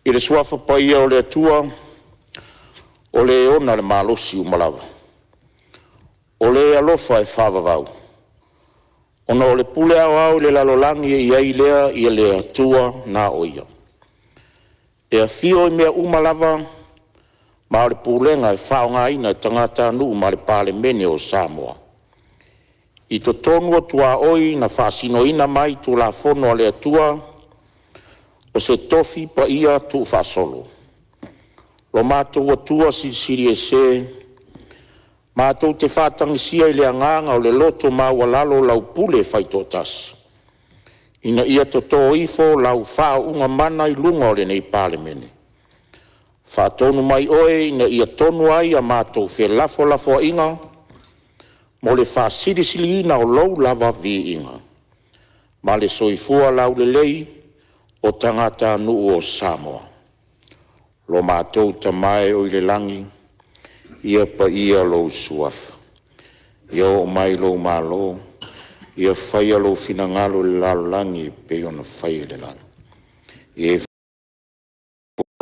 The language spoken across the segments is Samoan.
I le Suafa Paia o le Atua, o Le ona le malosi uma lava, o Le alofa e faavavau, ona o le pule aoao i le lalolagi e i ai lea ia le Atua na o Ia, e afio i mea uma lava, ma o le pulega e faaaogaina e tagatanuu ma le Palemene o Samoa. I totonu o tuaoi na faasinoina mai Tulafono a le Atua, o se tofi paia tuufaasolo lo matou Atua Silisili Ese, matou te faatagisia i le agaga o le loto maualalo lau pule faitoatasi, ina ia toto ifo lau faauuga mana i luga o lenei Palemene. Faatonu mai Oe ina ia tonu ai a matou felafolafoaiga mo le faasilisiliina o Lou lava viiga ma le soifua laulelei o tagatanuu o Samoa. Lo matou Tama e oi le lagi, ia paia lou Suafa, ia oo mai lou Malo, ia faia lou finagalo i le lalolagi e pei ona faia i le lagi. Ia e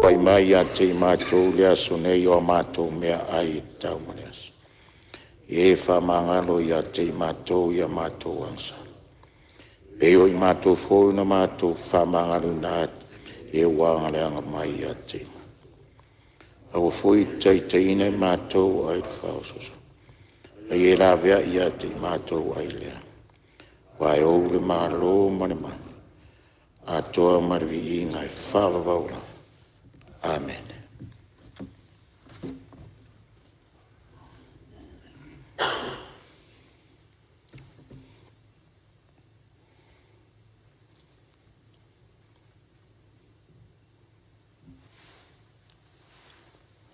foai mai ia te i matou i le aso nei o a matou meaai e tatau mo le aso. Ia e faamagalo ia te i matou i a matou agasala, e pei o i matou foi na matou faamagaloina atu e ua agaleaga mai ia te i matou. Aua foi e te taitaiina i matou ae faaosoosoga, a ia e laveai ia te i matou ai lea. Aua e ou le Malo ma le mana, atoa ma le viiga e faavavau lava. Amene.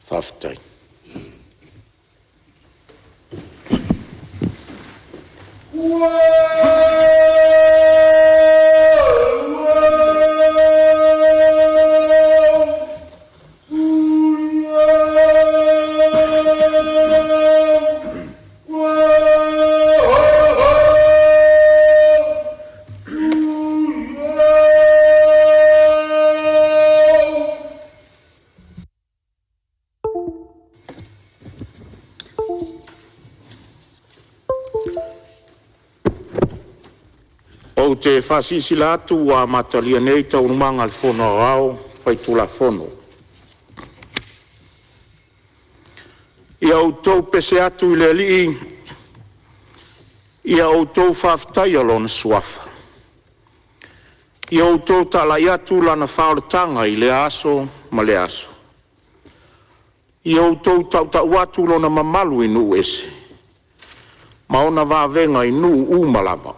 Faafetai. Ou te faasilasila atu ua amatalia nei Taualumaga a le Fono Aoao Faitulafono. Ia outou pese atu i le Alii, ia outou faafetaia Lona suafa. Ia outou talai atu Lana faaolataga i lea aso ma lea aso. Ia outou tautau atu Lona mamalu i nuu ese, ma ona vavega i nuu uma lava.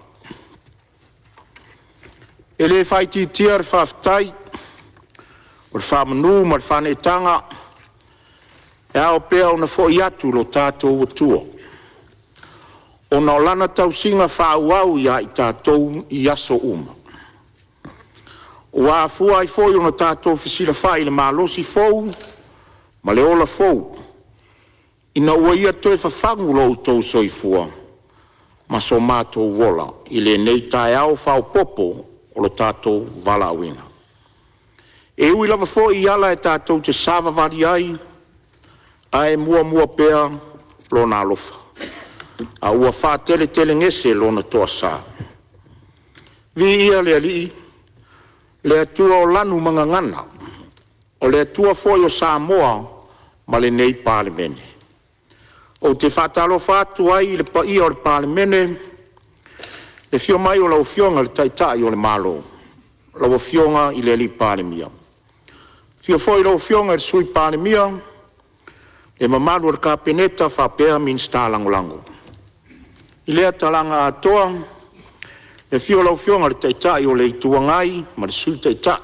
E le faaitiitia le faafetai, o le faamanu ma le faaneetaga e ao pea ona foi atu i lo tatou Atua, ona o Lana tausiga faaauau ia i tatou i aso uma, ua afua ai foi ona tatou fesilafai i le malosi fou ma le ola fou, ina ua Ia toe fafagu lo outou soifua ma so matou ola i lenei taeao faaopoopo o lo tatou valaauina. E ui lava foi i ala e tatou te savavali ai, ae muamua pea Lona alofa, a ua faateletelegese Lona toasa. Viia le Alii, le Atua o lanu ma gagana, o le Atua foi o Samoa ma lenei Palemene. Ou te faatalofa atu ai i le paia o le Palemene, le afio mai o lau Afioga i le Taitai o le Malo, lau Afioga i le Palemia, afio foi lau Afioga i le Sui Palemia, le mamalu o le Kapeneta faapea Minisita Lagolago. I lea talaga atoa, le afio o lau Afioga i le Taitai o le Itu Agai ma le Sui Taitai,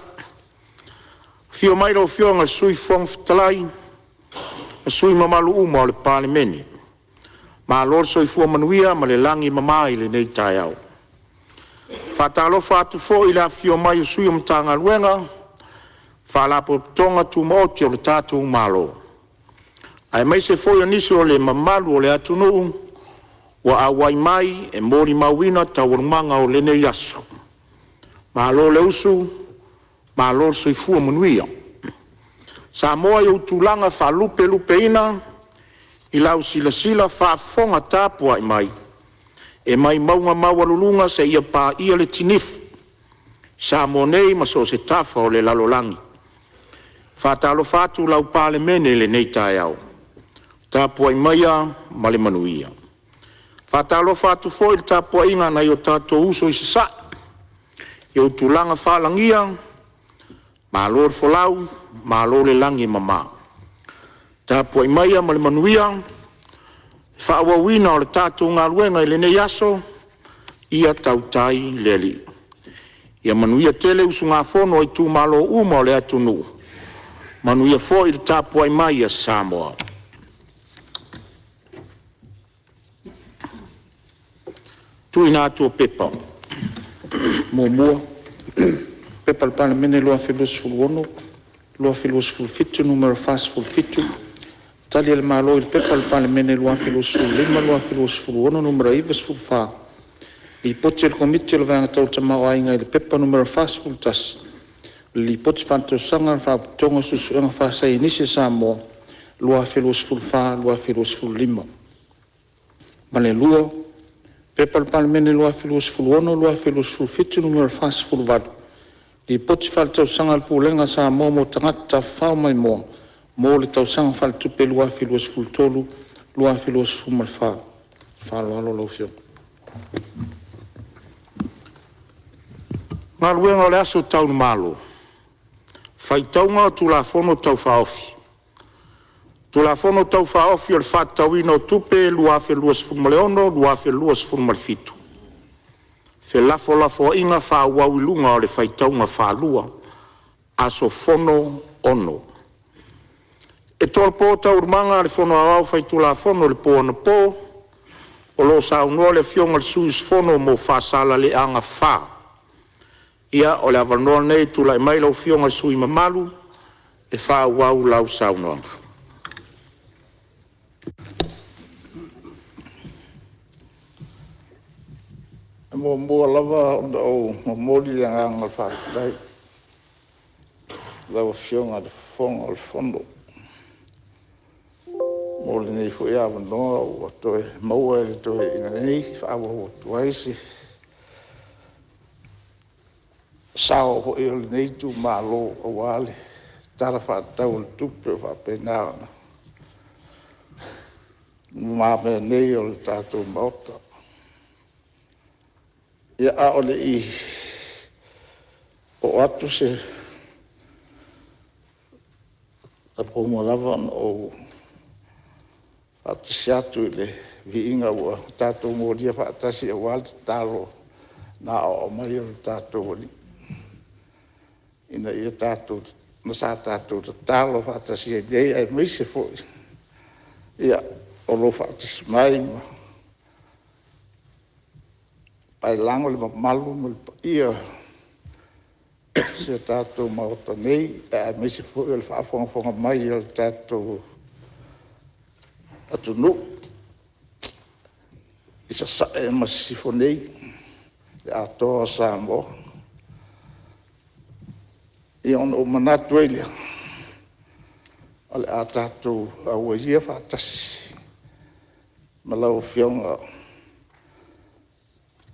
afio mai lau Afioga i le Sui Fofoga Fetalai ma sui usufono mamalu uma o le Palemene. Malo le soifua manuia ma le lagi e mama i lenei taeao. E faatalofa atu foi i le afifio mai o sui o Matagaluega ma Faalapotopotoga Tumaoti a le tatou Malo, aemaise foi o nisi o le mamalu o le atunuu ua auai mai e molimauina taualumaga o lenei aso. Malo le usu, malo le soifua manuia. Samoa i ou tulaga faalupelupeina i lau silasila faafofoga tapuai mai, e mai mauga maualuluga seia paia le tinifu, Samoa nei ma so o se tafa o le lalolagi. E faatalofa atu lau Palemene i lenei taeao, tapuai maia ma le manuia. E faatalofa atu foi i le tapuaiga a nai o tatou uso i Sasae, i ou tulaga faalagia, malo le folau, malo le lagi e mama. Tapuai maia ma le manuia le faaauauina o le tatou galuega i lenei aso, ia tautai le Alii. Ia manuia tele usugafono a itumalo uma o le atunuu, manuia foi le tapuai mai a Samoa. 1. P.P.2026/2027 Nu.47, Tali a le Malo i Pepa a le Palemene 2025/2026 Nu.94, Lipoti a le Komiti o le Vaega Tau le Tamaoaiga i le Pepa Nu.41, Lipoti Faaletausaga a le Faalapotopotoga o Suesuega Faasaienisi a Samoa 2024/2025. Ma le 2. P.P.2026/2027 Nu.48, Lipoti Faaletausaga a le Pulega a Samoa mo Tagata Tafafao Maimoa mo le Tausaga Faaletupe 2023/2024. Ma le faaaloalo lau Afioga. Galuega o le Aso Tau i Malo, Faitauga o Tulafono Tau Faaofi. Tulafono Tau Faaofi o le Faatatauina o Tupe 2023/2024, felafolafoaiga faaauau i luga o le faitauga faalua, aso 6. E tolopo Taualumaga a le Fono Aoao Faitulafono i le po anapo ua saunoa le Afioga i le sui usufono mo Faasaleleaga 5. Ia, o le avanoa lenei e tulai mai lau Afioga i le sui usufono mamalu e faaauau lau saunoaga. E muamua lava ona ou momoli le agaga o le faafetai i lau Afioga i le Fofoga o le Fono mo lenei foi avanoa ua toe maua e le toeaina nei e faaauau atu ai se sao foi o lenei itumalo aua le Tala Faatatau o le Tupe ua faapena ona i lumamea nei o le tatou Maota. Ia, a o le i oo atu se… tapu muamua lava ona ou faatasi atu i le viiga ua tatou molia faatasi aua le tatalo na aoao mai e lo tatou Alii, ma sa tatou tatalo faatasi ai nei, aemaise foi o lo o faatasi mai ma paelago le mamalu ma le paia o si o tatou Maota nei, aemaise foi o le faafogafoga mai a lo tatou atunuu i Sasae ma Sisifo nei, le atoa o Samoa. Ia ona ou manatu ai lea, o le a tatou auai ia faatasi ma lau Afioga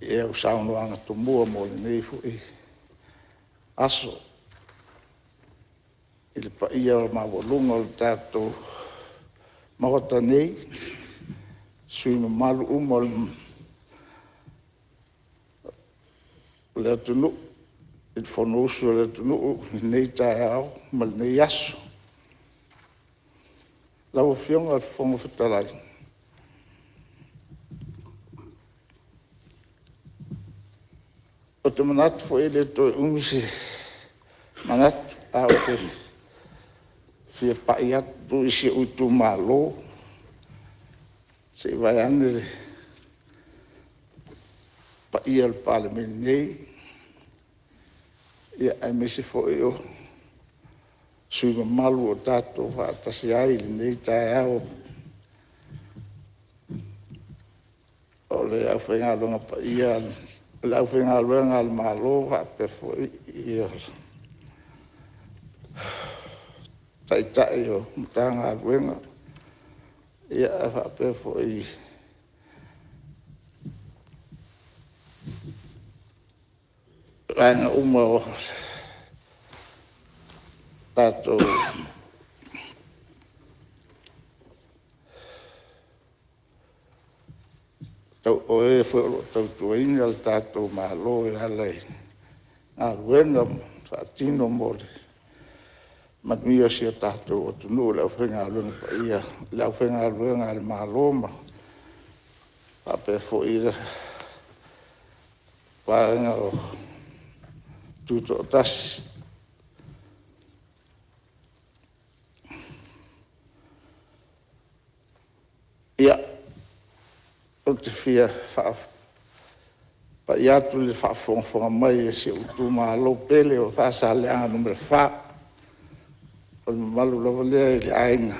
i lau saunoaga tomua mo lenei foi aso i le paia maualuga o le tatou Maota nei, sui usufono mamalu uma o le atunuu, le Fonousu a le atunuu i lenei taeao ma lenei aso. Lau Afioga i le Fofoga Fetalai, ou te manatu foi e le toe umi se manatu, ae ou te fia pai atu i si ou itumalo. Se i vaeane le paia o le Palemene nei, aemaise foi o sui usufono mamalu ua tatou faatasi ai i lenei taeao. O le aufaigaluega paia a le aufaigaluega a le Malo faapea foi Taitai o Matagaluega, ae faapea foi vaega uma o le tatou o e foi o lo o tautuaina le tatou Malo e ala i galuega faatino mo le manuia o si o tatou atunuu. Le aufaigaluega paia, le aufaigaluega a le Malo ma faapea foi Vaega Tutoatasi. Ia, ou te fia faapai atu i le faafogafoga mai a si ou itumalo pele o Faasaleleaga 4, o le mamalu lava lea i le Aiga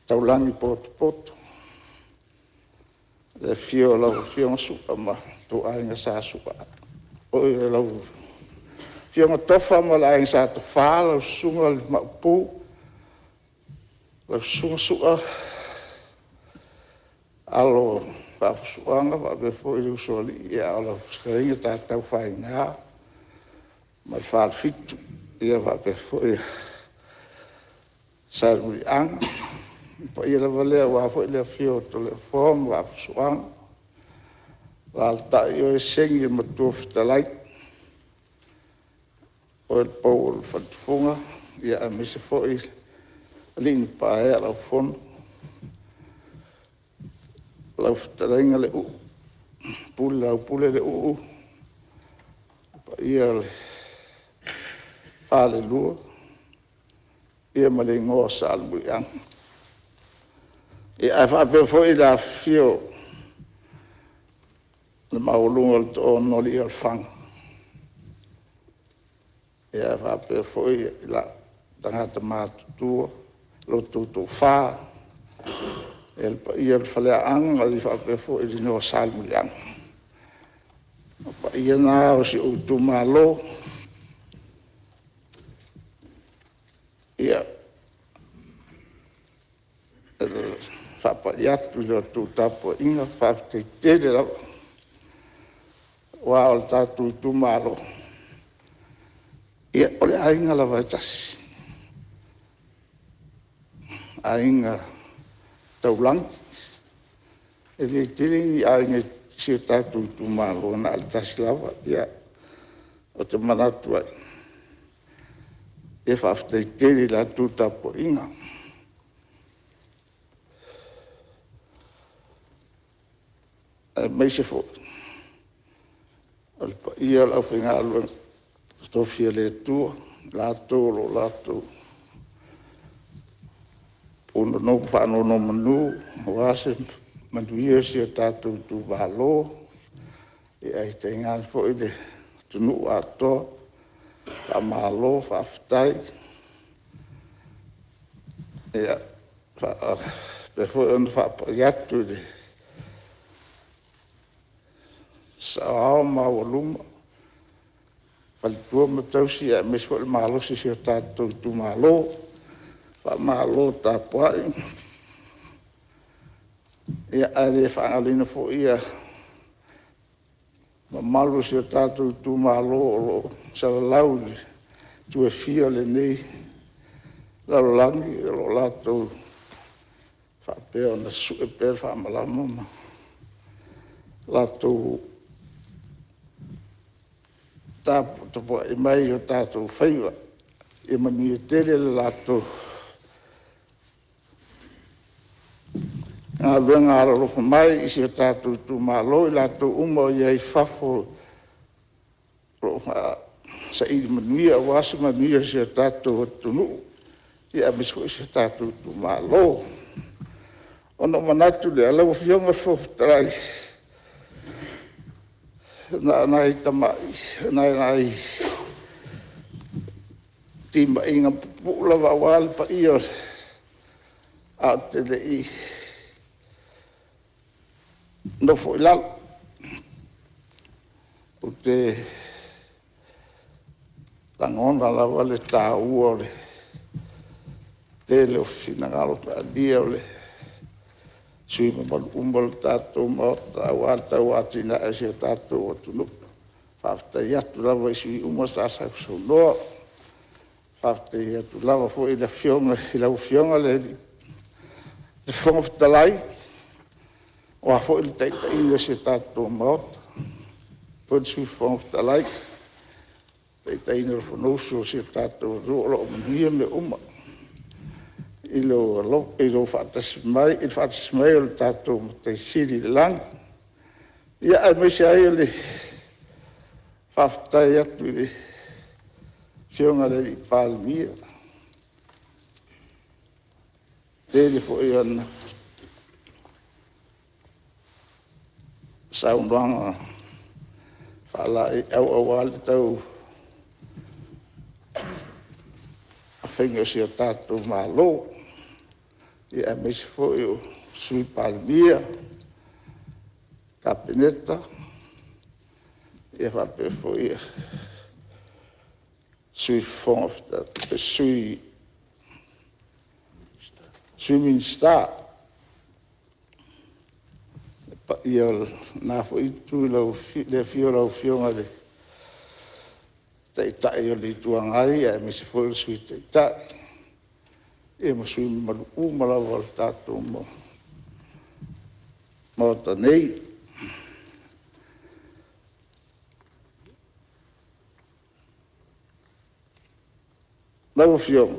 Taulagi potopoto, le afio o lau Afioga Su'a ma lo outou Aiga Sa Su'a, lau Afioga Tofa ma le Aiga Sa Tofa, lau Susuga le Maopu, lau Susuga Su'a, Alo o Vaafusuaga faapea foi le Usoalii a o lau Fetalaiga Tataufaina ma le Falefitu, faapea foi Salemuliaga. O le paia lava lea aua foi le afio o Toleafoa ma Vaafusuaga, alaalatai oe Segi le Matua Fetalai, o oe o le pou o le faaletufuga aemaise foi alii ma paega o le aufono. Lau fetalaiga Leuuu, Leaupule Leuuu, le paia i le Falelua ma le igoa o Salemuliaga. Ae faapea foi le afifio o le maualuga o le toaono alii o Lefaga, ae faapea foi tagata matutua, lo outou toafa, le paia o le Faleaana faapea foi le igoa o Salemuliaga. O paia na o si ou itumalo. Ia, e faapai atu i la outou tapuaiga, faafetai tele lava. Aua o le tatou itumalo, ia o le aiga lava e tasi, o Aiga Taulagi. E le tele ni aiga i si o tatou itumalo na o le tasi lava. Ia, ou te manatu ai, ia faafetai tele i la outou tapuaiga. Aemaise foi o le paia o le aufaigaluega totofi a le Atua, i latou o lo o latou faanonomanu aua se manuia o si o tatou itumalo, ae tainane foi le atunuu atoa. Faamalo faafetai. E faapea foi ona faapai atu i le saoao ma le maualuga, faletua ma tausi aemaise foi le malosi o si o tatou itumalo. Faamalo tapuai. Ae le faagaloina foi le mamalu o si o tatou itumalo o lo o salalau i itu e fia o lenei lalolagi, o lo o latou faapea ona susue pea le faamalama ma latou taputapuai mai i o tatou faiva. Ia manuia tele le latou galuega alolofa mai i si o tatou itumalo, i latou uma o i ai i fafo o lo o saili manuia aua se manuia o si o tatou atunuu, aemaise foi o si o tatou itumalo. Ona ou manatu lea, lau Afioga i le Fofoga Fetalai, na o nai timaiga puupuu lava aua le paia, ae ou te le i nofo i lalo. Ou te lagona lava le taua o le tele o finagalo faaalia o sui usufono mamalu uma o le tatou Maota aua le tau atinae o si o tatou atunuu. Faafetai atu lava i sui usufono uma sa sausaunoa. Faafetai atu lava foi i lau Afioga i le Fofoga Fetalai, o a foi le taitaiga o si o tatou Maota, faapea foi le Sui Fofoga Fetalai, taitaiina o le Fonousu a si o tatou atunuu. O lo o manuia mea uma i lou faatasi mai, i le faatasi mai o le tatou Matai Sili i le lagi. Ia aemaise ai o le faafetai atu i le Afioga i le Palemia i le tele foi o ana saunoaga faalaeiau aua le taumafaiga o si o tatou Malo, aemaise foi o le Sui Palemia, Kapeneta, faapea foi Sui Minisita. Le paia o lena foi Itu i le afio o lau Afioga i le Taitai o le Itu Agai aemaise foi o le Sui Taitai, ma sui usufono mamalu uma lava o le tatou Maota nei. Lau Afioga,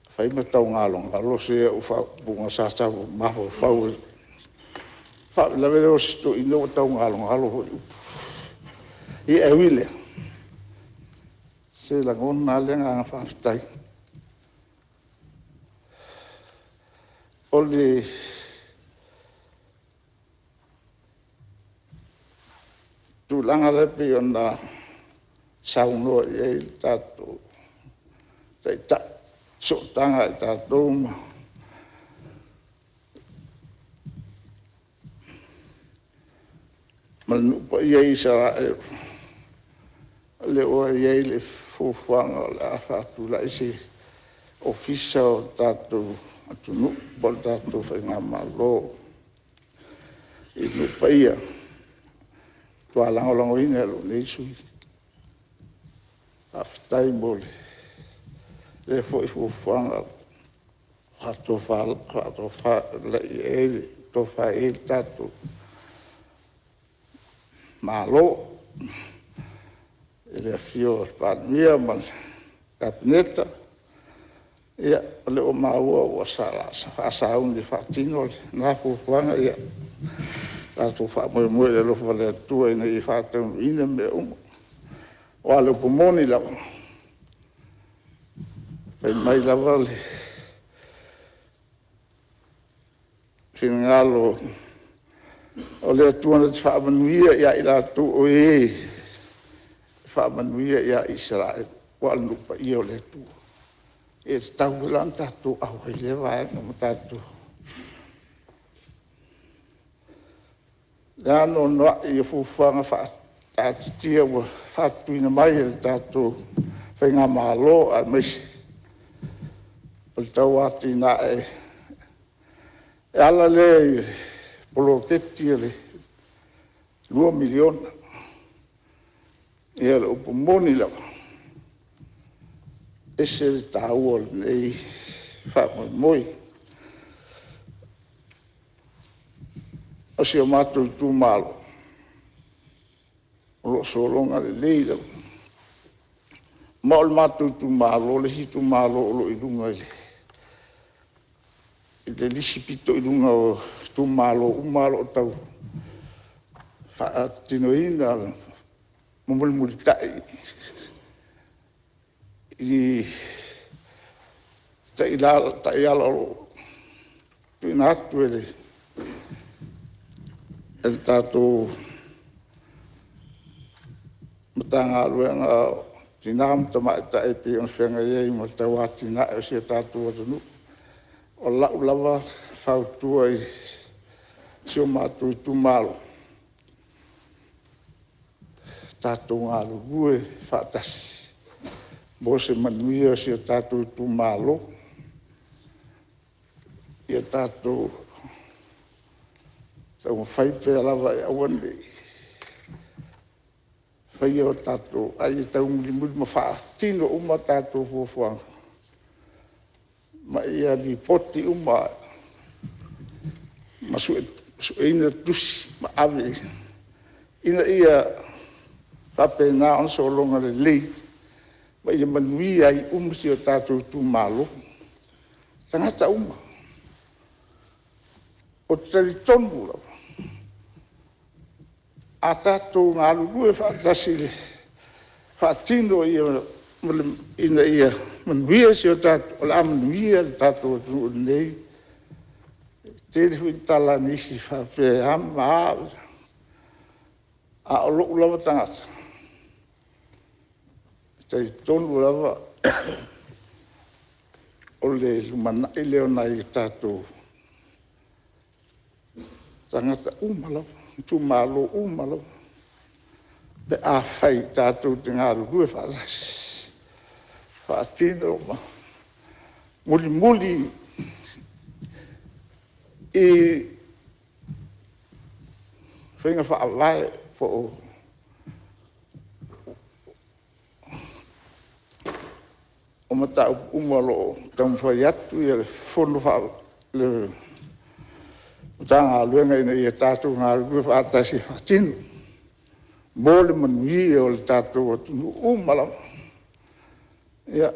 e fai ma taugalogalo se au faaupuga sa tau mafaufau ai, o le faalavelave o si toeaina ua taugalogalo foi upu. Ae ui i lea, se e lagona lava le agaga faafetai. O le tulaga lea pei ona saunoa i ai le tatou Taitai, sootaga a tatou ma le nuu paia i Isaraelu, o lea ua i ai le fuafuaga o le a faatulai se Ofisa o le tatou atunuu po o le tatou Faigamalo i nuu paia. E matua lagolagoina e lou nei sui usufono. Faafetai mo lea foi fuafuaga ua faatofa i ai le tatou Malo i le afio o le Palemia ma le Kapeneta. Ia, o lea ua maua o le a sauni e faatino lena fuafuaga. Ia tatou faamoemoe i le alofa o le Atua ina ia faataunuuina mea uma. Aua o le upu moni lava, fai mai lava le finagalo o le Atua na te faamanuia ia i latou o e e faamanuia ia Isaraelu, aua o le nuu paia o le Atua. E tatau foi la ona tatou auai i lea vaega ma tatou… O le anoanoai o fuafuaga faataatitia ua faatuina mai e le tatou Faigamalo aemaise o le tau atinae e ala lea i le poloketi o le $2 miliona. Ia o le upu moni lava, e ese le taua o lenei faamoemoe. O si o matou itumalo, o lo o sologa lelei lava. Ma o le matou itumalo le isi itumalo o lo o i luga i le lisi pito i luga o itumalo uma o lo o tau faatinoina ma mulimulitai i taiala o lo o tuuina atu e le tatou Matagaluega o Tina ma Tamaitai e pei ona feagai ai ma le tau atinae o si o tatou atunuu. O lau lava fautua i si o matou itumalo, tatou galulue faatasi mo se manuia o si o tatou itumalo. Ia tatou taumafai pea lava e aua ne i faia o tatou, a ia taumulimuli ma faatino uma a tatou fuafuaga, ma ia lipoti uma ma sueina tusi ma ave ina ia faapena ona sologa lelei ma ia manuia ai uma si o tatou itumalo, tagata uma. Ou te talitonu lava, a tatou galulue faatasi e faatino ina ia manuia si o tatou… o le a manuia le tatou atunuu i lenei… E tele foi tala a nisi faapea e a ma a, a o lou lava tagata, e talitonu lava o le lumanai lea o nai o tatou tagata uma lava, itumalo uma lava, pe afai tatou te galulue faatasi, faatino ma mulimuli i faiga faavae po o mataupu uma o lo o taumafai atu le Matagaluega ina ia tatou galulue faatasi e faatino mo le manuia o le tatou atunuu uma lava. Ia,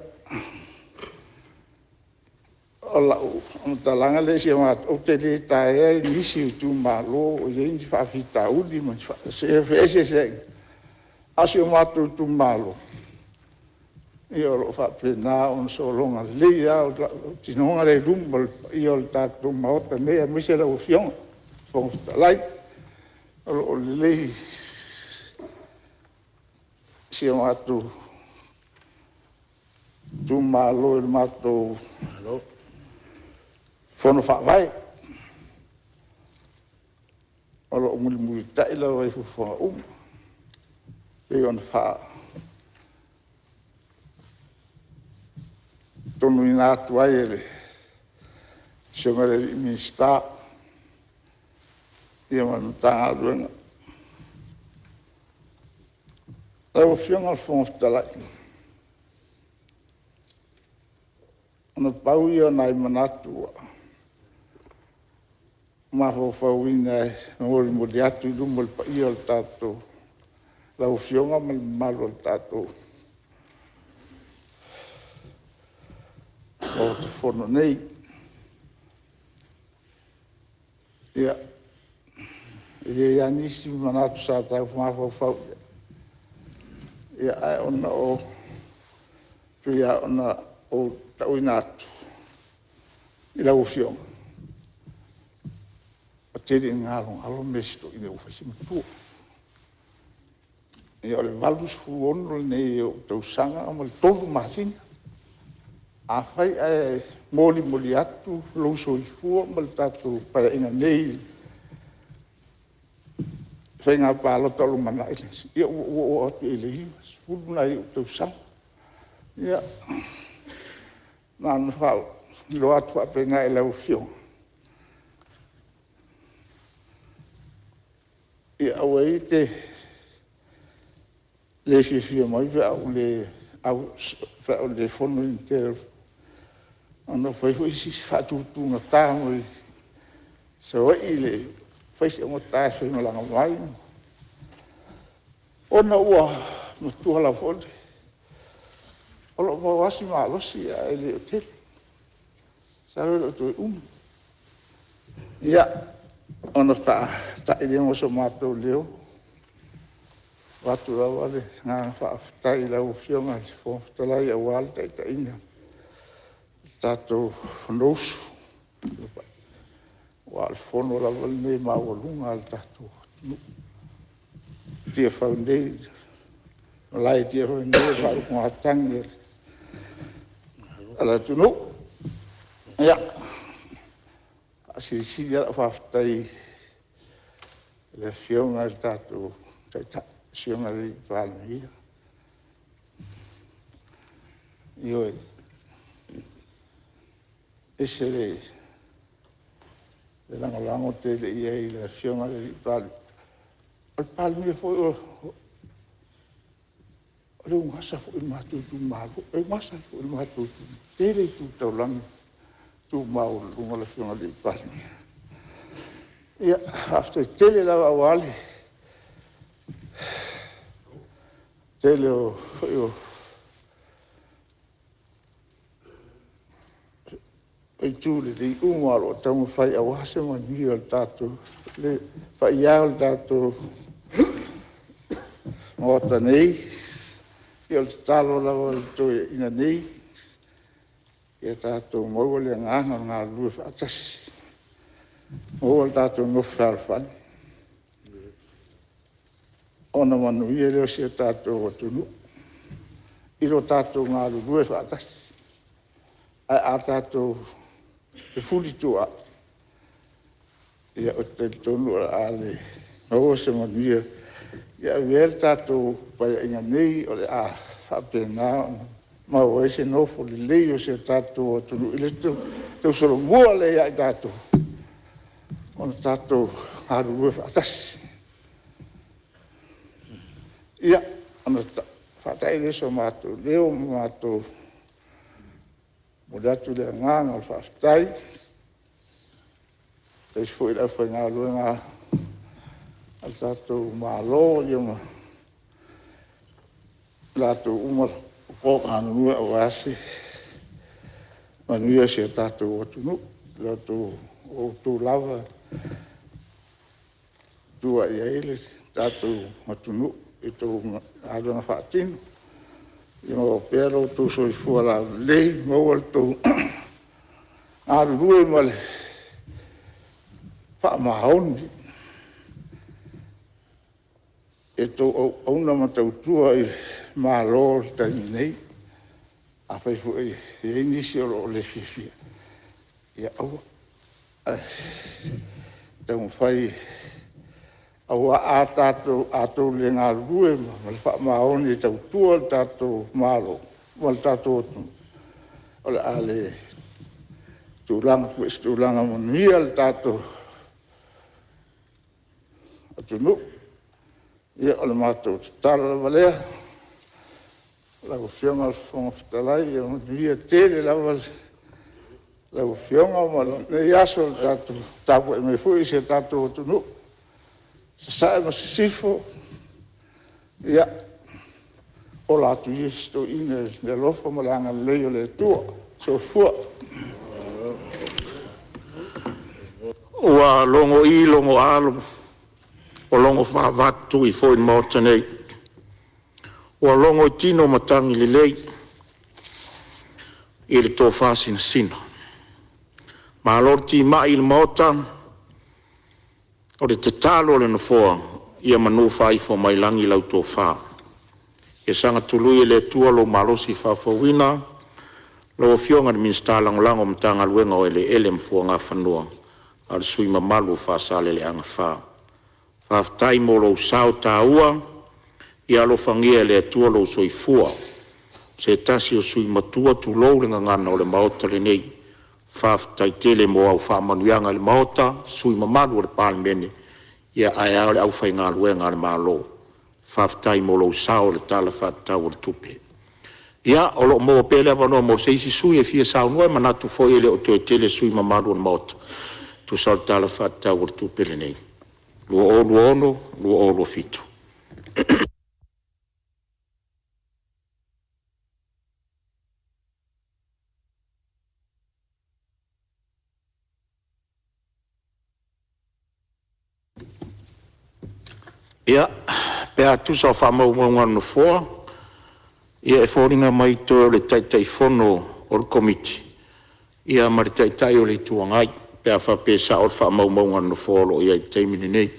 o lau faamatalaga lea, ou te le taea nisi o itumalo o i ai ni faafitauli ma ni feeseeseaiga, a o si o matou itumalo, ia o lo o faapena ona sologa lelei lava faatinoga i luma o le paia o le tatou Maota nei aemaise lau Afioga i le Fofoga Fetalai. O lo o lelei si o matou itumalo i le matou Fono Faavae, o lo o mulimulitai lava i fuafuaga uma e pei ona faatonuina atu ai e le Afioga i le Minisita ma le Matagaluega. Lau Afioga i le Fofoga Fetalai, ona pau ia o nai manatu ua mafaufauina e molimoli atu i luma o le paia o le tatou, lau Afioga ma le mamalu o le tatou Maota Fono nei. Ia, e i ai lava nisi manatu sa tau mafaufau i ai, ae ona e pei lava ona ou tauina atu i lau Afioga, ua tele ina galogalo mea a si toeaina ua fai si matua. Ia o le 86 lenei o ou tausaga ma le 3 masina. Afai ae molimoli atu lou soifua ma le tatou Paeaiga nei i le faiga palota o lumanai, ia ua oo atu i le 90 nai ou tausaga. Ia, na ona faailoa atu faapena i lau Afioga, ia aua ia e te le fiafia mai pe a ou le fono i le tele o… ona ua fai foi si faatutugata mai Savaii, fai si augata e faimalaga mai, ona ua matua lava foi. O lo o maua lava si malosi ae le o tele. Masalo e le o toe umi. Ia, ona faatai lea o so matou leo, e avatu lava le agaga faafetai i lau Afioga i le Fofoga Fetalai aua le taitaiga tatou Fonousu, aua o le fono lava lenei maualuga a le tatou atunuu. I Tiafau nei, le malae i Tiafau nei o le faautugatagi a le atunuu. Ia, e faasilisili lava lau faafetai i le Afioga i le tatou Taitai, le Afioga i le Palemia. Ioe. E ese le lagolago tele i ai i le Afioga i le Palemia. O le Palemia foi o le ugasa foi i le matou itumalo, e ugasa foi i le matou itumalo. E tele tu taulaga e tu maualuluga le Afioga i le Palemia. Ia, faafetai tele lava aua le tele foi o itu lelei uma o lo o taumafai aua se manuia o le tatou… Le paia e o le tatou Maota nei, ia o le tatalo lava a le toeaina nei, ia tatou maua le agaga o le galulue faatasi, maua le tatou nofo fealofani, ona manuia lea o si o tatou atunuu i lo tatou galulue faatasi. Ae a tatou fefulituaai, ia ou te talitonu o le a le maua se manuia. Ia avea le tatou Paeaiga nei o le a faapena ona maua ai se nofo lelei o si o tatou atunuu i le tausolomua lea ia i tatou ona tatou galulue faatasi. Ia, ona faatai lea o so matou leo ma matou momoli atu le agaga o le faafetai. Faafetai foi i le aufaigaluega a le tatou Malo ma i latou uma o lo o galulue aua se manuia o si o tatou atunuu. O outou lava e tua i ai le tatou atunuu i a outou galuega faatino. Ia maua pea lo outou soifua laulelei, maua lo outou galulue ma le faamaoni i a outou auauna ma tautua i le Malo i le taimi nei. Afai foi e i ai nisi o lo o le fiafia, ia aua, ae taumafai aua a outou le galulue ma le faamaoni e tautua le tatou Malo ma le tatou atunuu, o le a le tulaga foi i se tulaga manuia le tatou atunuu. Ia, o le matou tatalo lava lea. Lau Afioga i le Fofoga Fetalai, ia manuia tele lava lau Afioga ma lenei aso o tapuai mai foi si o tatou atunuu i sasae ma sisifo. Ia ola atu ia si toeaina i le alofa ma le agalelei o le Atua. Soifua. Ua logo'i logo'a o logo faa-Vatutui foi le Maota nei, ua logo i tino matagi lelei i le tofa sinasina. Malo le timai i le Maota, o le tatalo a le Nofoa, ia manu faaifo mai lagi lau tofa, ia saga tului e le Atua lou malosi faafouina lau Afioga i le Minisita Lagolago o le Matagaluega o Eleele ma Fuagafanua, a o le sui usufono mamalu mo Faasaleleaga 4. Faafetai mo lou sao taua, ia alofagia e le Atua lou soifua, o se tasi o sui usufono matua, tulou le gagana o le Maota lenei. Faafetai tele mo au faamanuiaga i le Maota, sui usufono mamalu o le Palemene, ae a le aufaigaluega a le Malo. Faafetai mo lou sao i le Tala Faatatau o le Tupe. Ia, o lo o maua pea le avanoa mo se isi sui usufono e fia saunoa. E manatu foi e le o toe tele sui usufono mamalu o le Maota e tusa ai o le Tala Faatatau o le Tupe lenei 2026/2027. Ia, pe a tusa o faamaumauga a le Nofoa, ia e foliga mai toe o le Taitaifono o le Komiti ma le Taitai o le Itu Agai, pe a faapea e sao le faamaumauga a le Nofoa o lo o i ai i le taimi lenei.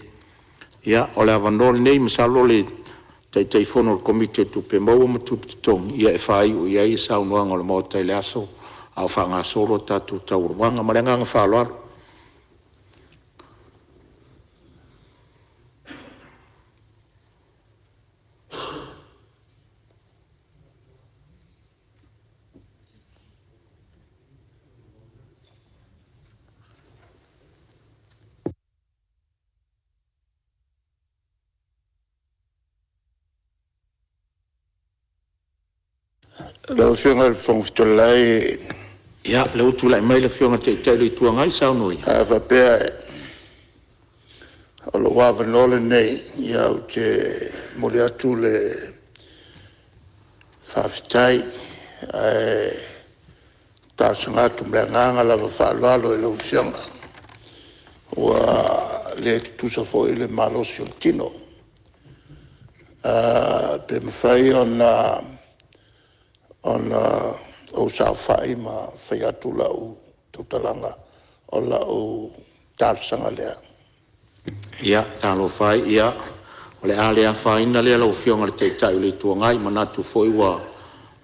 Ia, o le avanoa lenei, masalo o le Taitaifono o le Komiti o Tupe Maua ma Tupe Totogi e faaiu i ai saunoaga a le Maota i le aso a o faagasolo a tatou taualumaga. Ma le agaga faaaloalo. Lau Afioga i le Fofoga Fetalai… Ia, o lea ua tulai mai le Afioga i le Taitai o le Itu Agai, saunoa ia. A faapea o lou avanoa lenei, ia ou te momoli atu le faafetai ae talosaga atu ma le agaga lava faaaloalo i lau Afioga, ua le tutusa foi le malosi o le tino. Pe mafai ona ou saofai ma fai atu lau tautalaga, o lau talosaga lea. Ia, talofa e, o le a le afaina lea lau Afioga i le Taitai o le Itu Agai, e manatu foi ua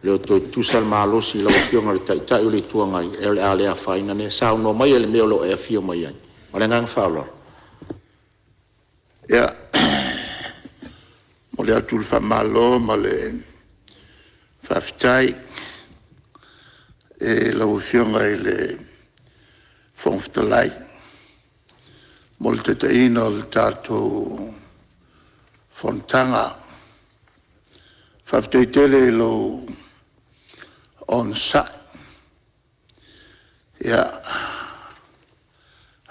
le o toe tutusa le malosi i lau Afioga i le Taitai o le Itu Agai, ae o le a le afaina lea. Saunoa maia i le mea o lo o e afio mai ai. Ma le agaga faaaloalo. Ia, e momoli atu le faamalo ma le faafetai i lau Afioga i le Fofoga Fetalai mo le taitaiina o le tatou Fonotaga. Faafetai tele i lou onosai,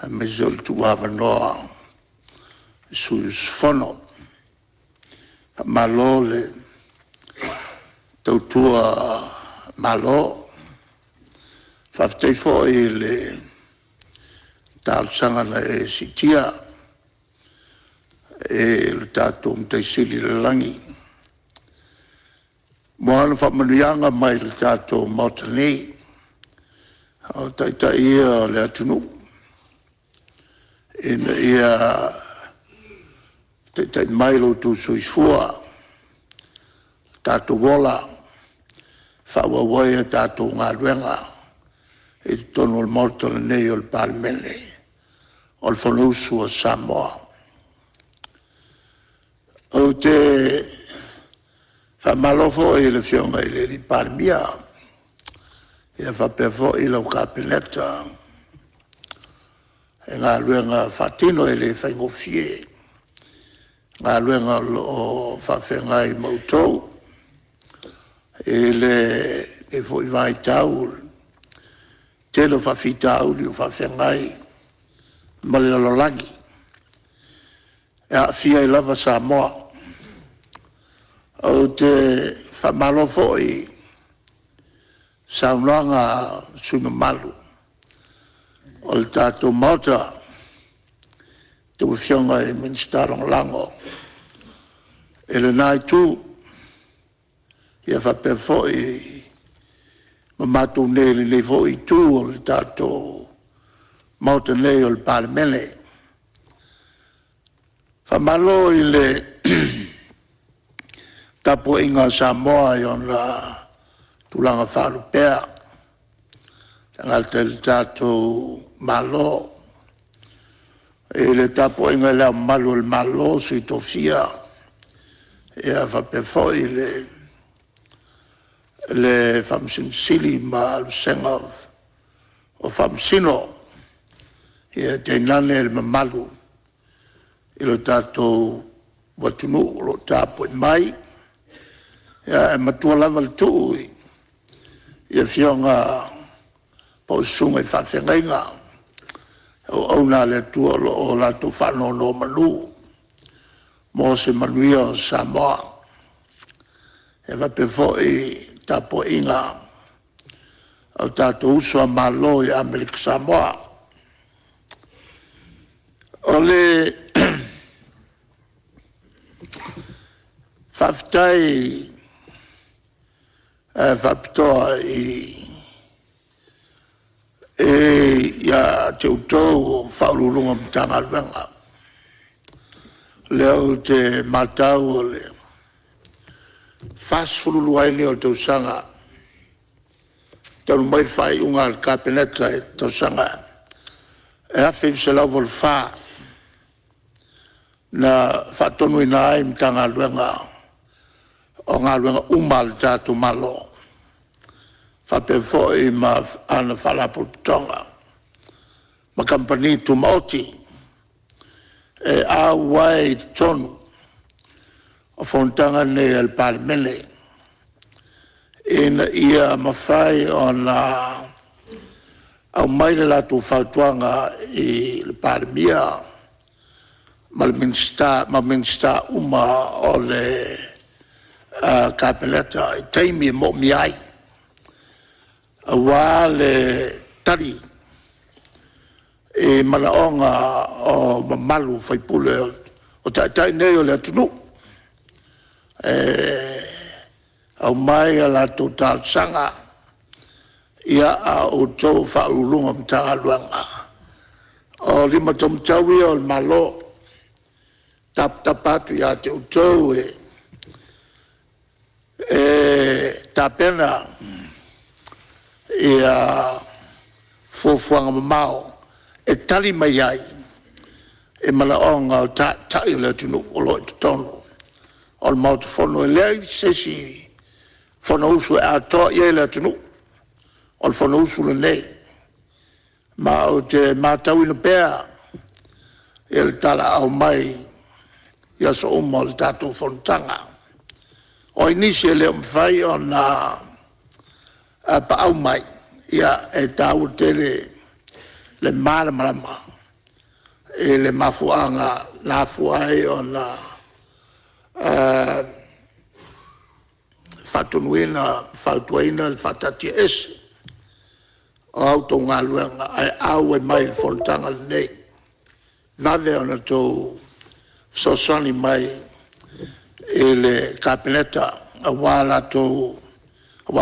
aemaise o le tuuavanoa i sui usufono. Faamalo le tautua Malo. Faafetai foi i le talosaga na e siitia i le tatou Matai Sili i le lagi mo ana faamanuiaga mai i le tatou Maota nei, a o Taitai ia o le atunuu ina ia taitai mai lo outou soifua, tatou ola, faaauau ai a tatou galuega i totonu o le Maota lenei o le Palemene o le Fonousu a Samoa. Ou te faamalo foi i le Afioga i le Palemia faapea foi lau Kapeneta i galuega faatino e le faigofie, galuega o lo o faafeagai ma outou i lenei foi vaitau i le tele o faafitauli o faafeagai ma le lalolagi, e aafia ai lava Samoa. Ou te faamalo foi i saunoaga a sui usufono mamalu o le tatou Maota, a outou Afioga i Minisita Lagolago i lena Itu, faapea foi ma matou nei i lenei foi Itu o le tatou Maota nei o le Palemene. Faamalo i le tapuaiga a Samoa i ona tulaga faalupea, e le gata i le tatou Malo i le tapuaiga i Le Ao Mamalu o le Malo, le Sui Tofia faapea foi le Faamasino Sili ma le vasega o Faamasino, ia tainane le mamalu i lo tatou atunuu o lo o tapuai mai. Ae matua lava le tuu i afioga po o susuga i faafeagaiga, o auauna a le Atua o lo o latou faanonomanu mo se manuia o Samoa. E faapea foi le tapuaiga a o tatou uso a Malo i Amerika Samoa. O le faafetai faapitoa i ia te outou o Ofisa Sili o Pulega o Matagaluega. O lea ou te matau o le 42 ai lea o tausaga talu mai le faaiuga a le Kapeneta i le tausaga e 1984, na faatonuina ai Matagaluega o Galuega uma a le tatou Malo, faapea foi ma ana Faalapotopotoga ma Kamupani Tumaoti e auai i totonu o fonotaga nei a le Palemene, ina ia mafai ona aumai le latou fautuaga i le Palemia ma le Minisita ma Minisita uma o le Kapeneta i taimi e moomia ai aua le tali i manaoga o mamalu o sui usufono o Taitai nei o le atunuu. E aumai a latou talosaga, a o outou o Ofisa Sili o Pulega o Matagaluega, o lima taumatau ia o le Malo, e tapatapa atu ia te outou e tapena fuafuaga mamao e tali mai ai i manaoga o Taitai o le atunuu o lo o i totonu o le Maota Fono. E leai se isi Fonousu e atoa i ai le atunuu, o le Fonousu lenei. Ma ou te matauina pea le talaaao mai i aso uma o le tatou fonotaga. O ai nisi e le o mafai ona paau mai, ia e taua tele le malamalama i le mafuaaga na afua ai ona faatonuina ma fautuaina le faataatiaese o a outou galuega ae auai mai i le fonotaga lenei. E vave ona outou fesoasoani mai i le Kapeneta aua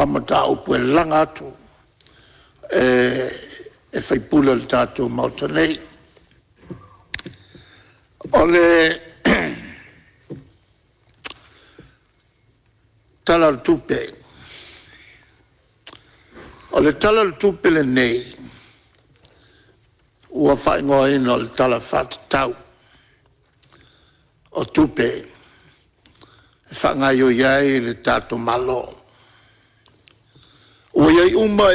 mataupu e laga atu e sui usufono o le tatou Maota nei. O le Tala o le Tupe. O le Tala o le Tupe lenei ua faaigoaina o le Tala Faatatau o Tupe e faagaioi ai le tatou Malo. Ua i ai uma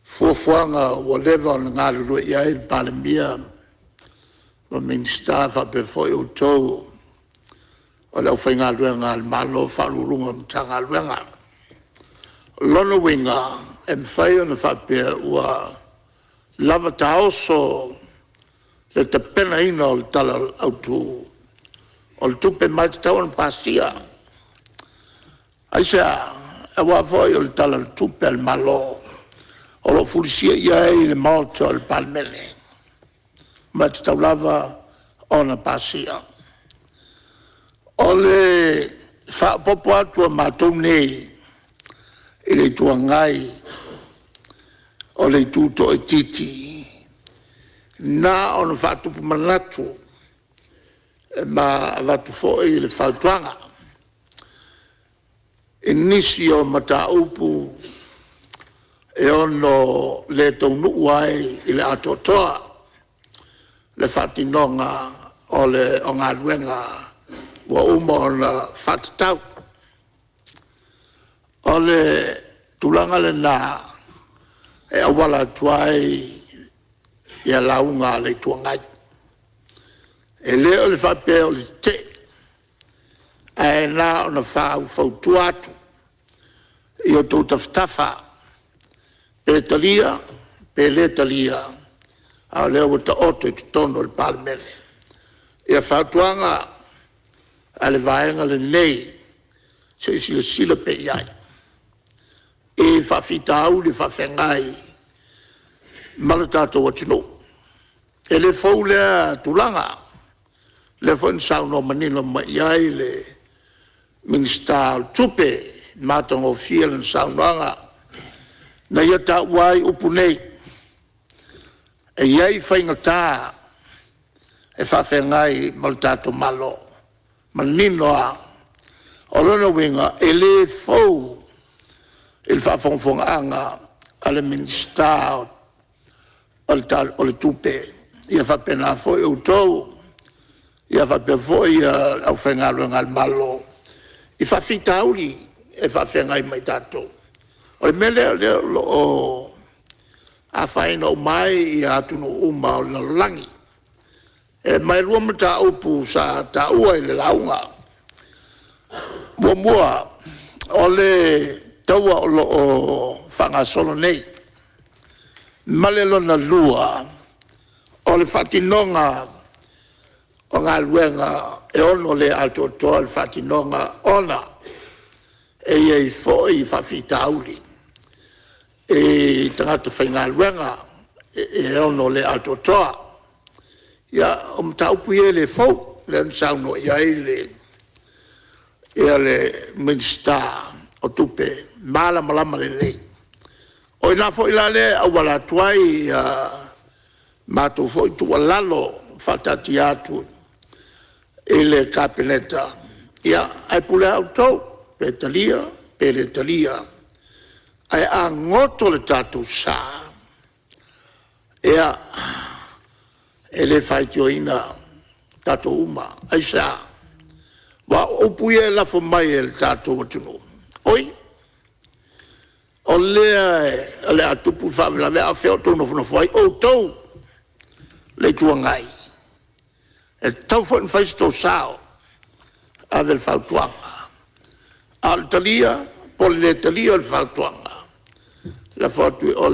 fuafuaga ua leva ona galulue i ai le Palemia ma Minisita faapea foi outou o le aufaigaluega a le Malo, Ofisa Sili o Pulega o Matagaluega. O lona uiga, e mafai ona faapea ua lava taoso le tapenaina o le Tala Autu o le Tupe, ma e tatau ona pasia. Aisea? Aua foi o le Tala o le Tupe a le Malo o lo o fulisia i ai le Maota o le Palemene, ma e tatau lava ona pasia. O le faaopoopo atu a matou nei i le Itu Agai, o le itu toaitiiti, na ona faatupu manatu ma avatu foi le fautuaga i nisi o mataupu e ono le taunuu ai i le atoatoa le faatinoga o galuega ua uma ona faatatau. O le tulaga lena e auala atu ai lauga a le Itu Agai. E le o le faapea o le tetee, ae na ona faufautua atu i outou tafatafa, pe talia pe le talia, a o lea ua taoto i totonu o le Palemene fautuaga a le Vaega lenei. Se i silasila pea i ai i faafitauli faafeagai ma le tatou atunuu. E le fou lea tulaga, o lea foi na saunoa manino mai i ai le Minisita o Tupe, matagofie lana saunoaga na ia taua ai upu nei. E i ai faigata e faafeagai ma le tatou Malo, manino lava. O lona uiga, e le fou i le faafogafogaaga a le Minisita o le Tupe, ia faapena foi outou, ia faapea foi le aufaigaluega a le Malo i faafitauli e faafeagai ma i tatou. O le mea lea o lea o lo o afaina uma ai atunuu uma o le lalolagi. Ma e 2 mataupu sa taua i le lauga. Muamua, o le taua o lo o faagasolo nei, ma le lona lua, o le faatinoga o galuega e ono le atoatoa le faatinoga ona e i ai foi faafitauli i tagata faigaluega e ono le atoatoa. Ia, o mataupu ia e le fou, lea na saunoa i ai le Minisita o Tupe e malamalama lelei. O i ina foi la lea e auala atu ai a matou foi tuualalo faataatia atu i le Kapeneta, ia ae pule lava outou pe talia pe le talia. Ae a goto le tatou sa, ia, e le faitioina tatou uma. Aisea? Aua o upu ia e lafo mai e le tatou atunuu, oi o lea o le a tupu le faalavelave a o fea o outou nofonofo ai outou le Itu Agai? E tatau foi ona fai so outou sao e ave le fautuaga. A o le talia po o le lē talia o le fautuaga, lafo atu i o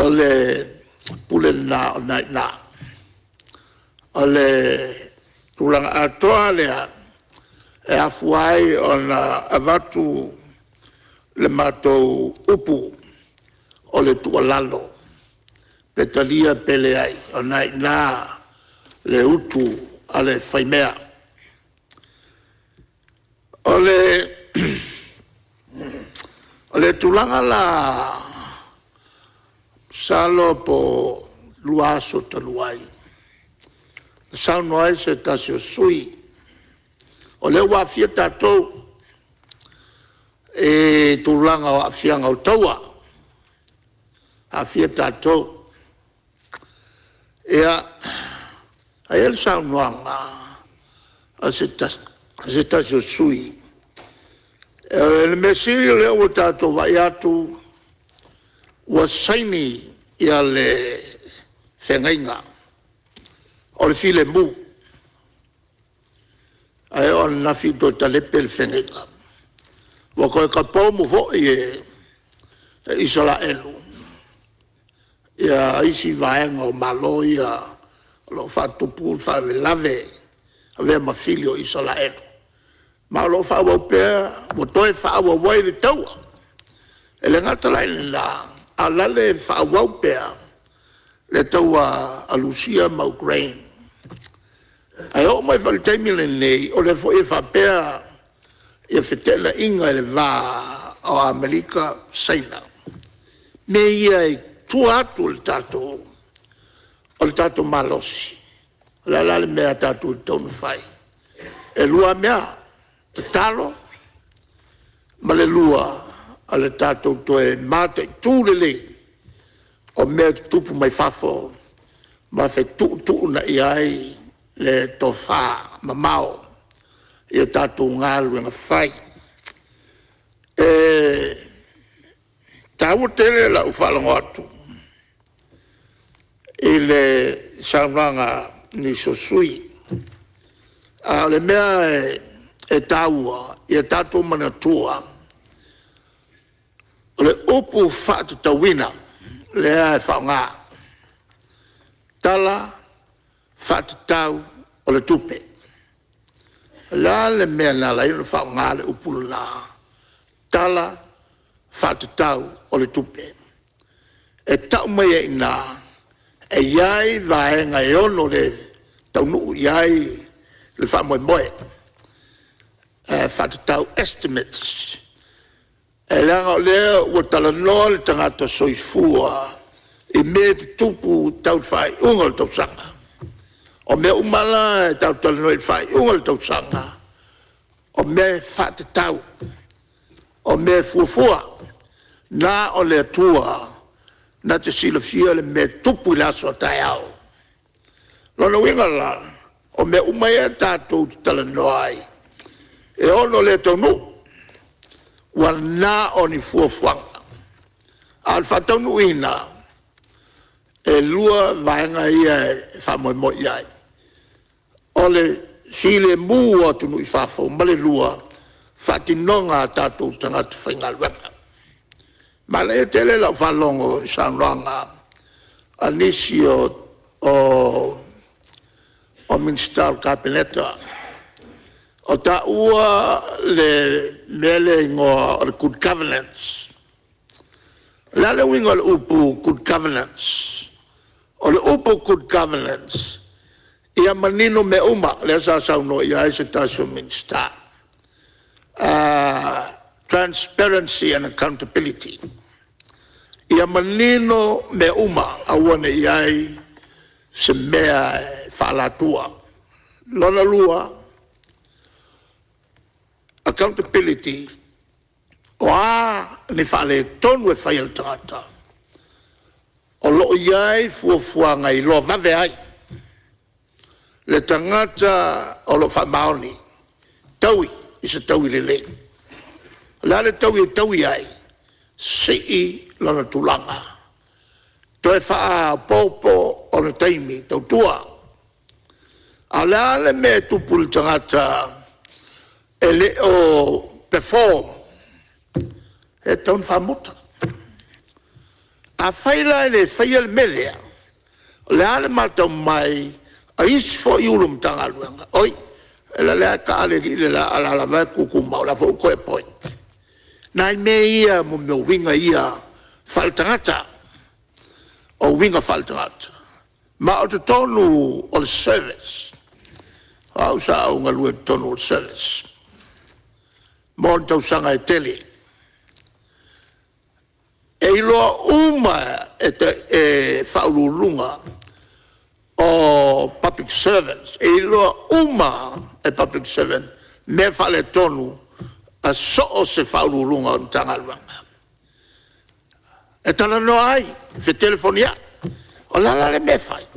le pule lena o lena e i ina. O le tulaga atoa lava lea e afua ai ona avatu le matou upu o le tuualalo, pe talia pe leai, o lena e i ina le utu a le faimea. O le tulaga la masalo po o 2 aso talu ai, na saunoa ai se tasi o sui usufono, o lea ua aafia tatou i tulaga o aafiaga o taua, aafia tatou. Ia, ae i ai le saunoaga a se tasi o sui usufono, o le mea sili o lea ua tatou vaai atu ua saini le Feagaiga o le Filemu, ae oo ananafi ua toe talepe le Feagaiga, ua toe tapoumu foi e Isaraelu isi vaega o Malo ia o lo o faatupu le faalavelave, avea ma fili o Isaraelu, ma o lo o faaauau pea, ua toe faaauau ai le taua. E le gata la i lena, a o la e faaauau pea le taua a Rusia ma Ukraine. Ae oo mai foi i le taimi lenei, o lea foi e faapea feteenaiga i le va o Amerika ma Saina. O mea ia i tua atu o le tatou malosi. O le a la le mea tatou te tatau ona fai? E 2 lava mea, tatalo ma le 2, o le tatou toe mataitu lelei o mea e tutupu mai fafo ma fetuutuunai ai le tofamamao i a tatou galuega fai. E taua tele lau faalogo atu i le saunoaga a nisi o sui usufono, a o le mea e taua, ia tatou manatua, o le upu faatatauina lea e faaaoga, Tala Faatatau o le Tupe. O le a le mea na ala ai ona faaaoga le upu lena, Tala Faatatau o le Tupe? E tau mai ai i ina, e i ai vaega e ono le taunuu i ai le faamoemoe, faatatau estimates. E leaga o lea ua talanoa le tagata soifua i mea e tutupu tau le faaiuga o le tausaga. O mea uma la e tatou te talanoa ai i le faaiuga o le tausaga, o mea e faatatau, o mea e fuafua. Na o le Atua na te silafia le mea e tupu i le aso a taeao. O lona uiga la, o mea uma ia tatou te talanoa ai e ono le taunuu, ua na o ni fuafuaga, a o le faataunuuina, e 2 vaega ia e faamoemoe i ai, o le filemu o atunuu i fafo ma le 2, faatinoga a tatou tagata faigaluega. Manaia tele lau faalogo i saunoaga a nisi o Minisita o le Kapeneta, o taua le mea lea e igoa o le Good Governance. O le a le uiga o le upu Good Governance? O le upu Good Governance, ia manino mea uma, lea sa saunoa i ai se tasi o Minisita, transparency and accountability. Ia manino mea uma, aua ne i i ai se mea e faaalatua. Lona lua, accountability, o a ni faaletonu e fai e le tagata, o lo o i ai fuafuaga e iloa vave ai le tagata o lo o faamaoni, taui i se taui lelei. O le a le taui e taui ai? Sii lona tulaga, toe faaopoopo ona taimi tautua. A o le a le mea e tupu i le tagata e le o perform? E tatau ona faamuta. Afai la e le faia le mea lea, o le a le matau mai a isi foi Ofisa Sili o Matagaluega, oi o lea lava e taa le alii le la, a o la e lava e tutumau, o la e foi ua toe appoint. O nai mea ia mo mea o uiga ia faale-tagata, o uiga faale-tagata. Ma o totonu o le service, o au sa ou galue i totonu o le service mo ni tausaga e tele. E iloa uma e Ofisa Sili o Pulega o public servants, e iloa uma e public servant mea faaletonu a so o se Ofisa Sili o Pulega o Matagaluega. E talanoa ai, fetelefoniai. O le a la le mea e fai?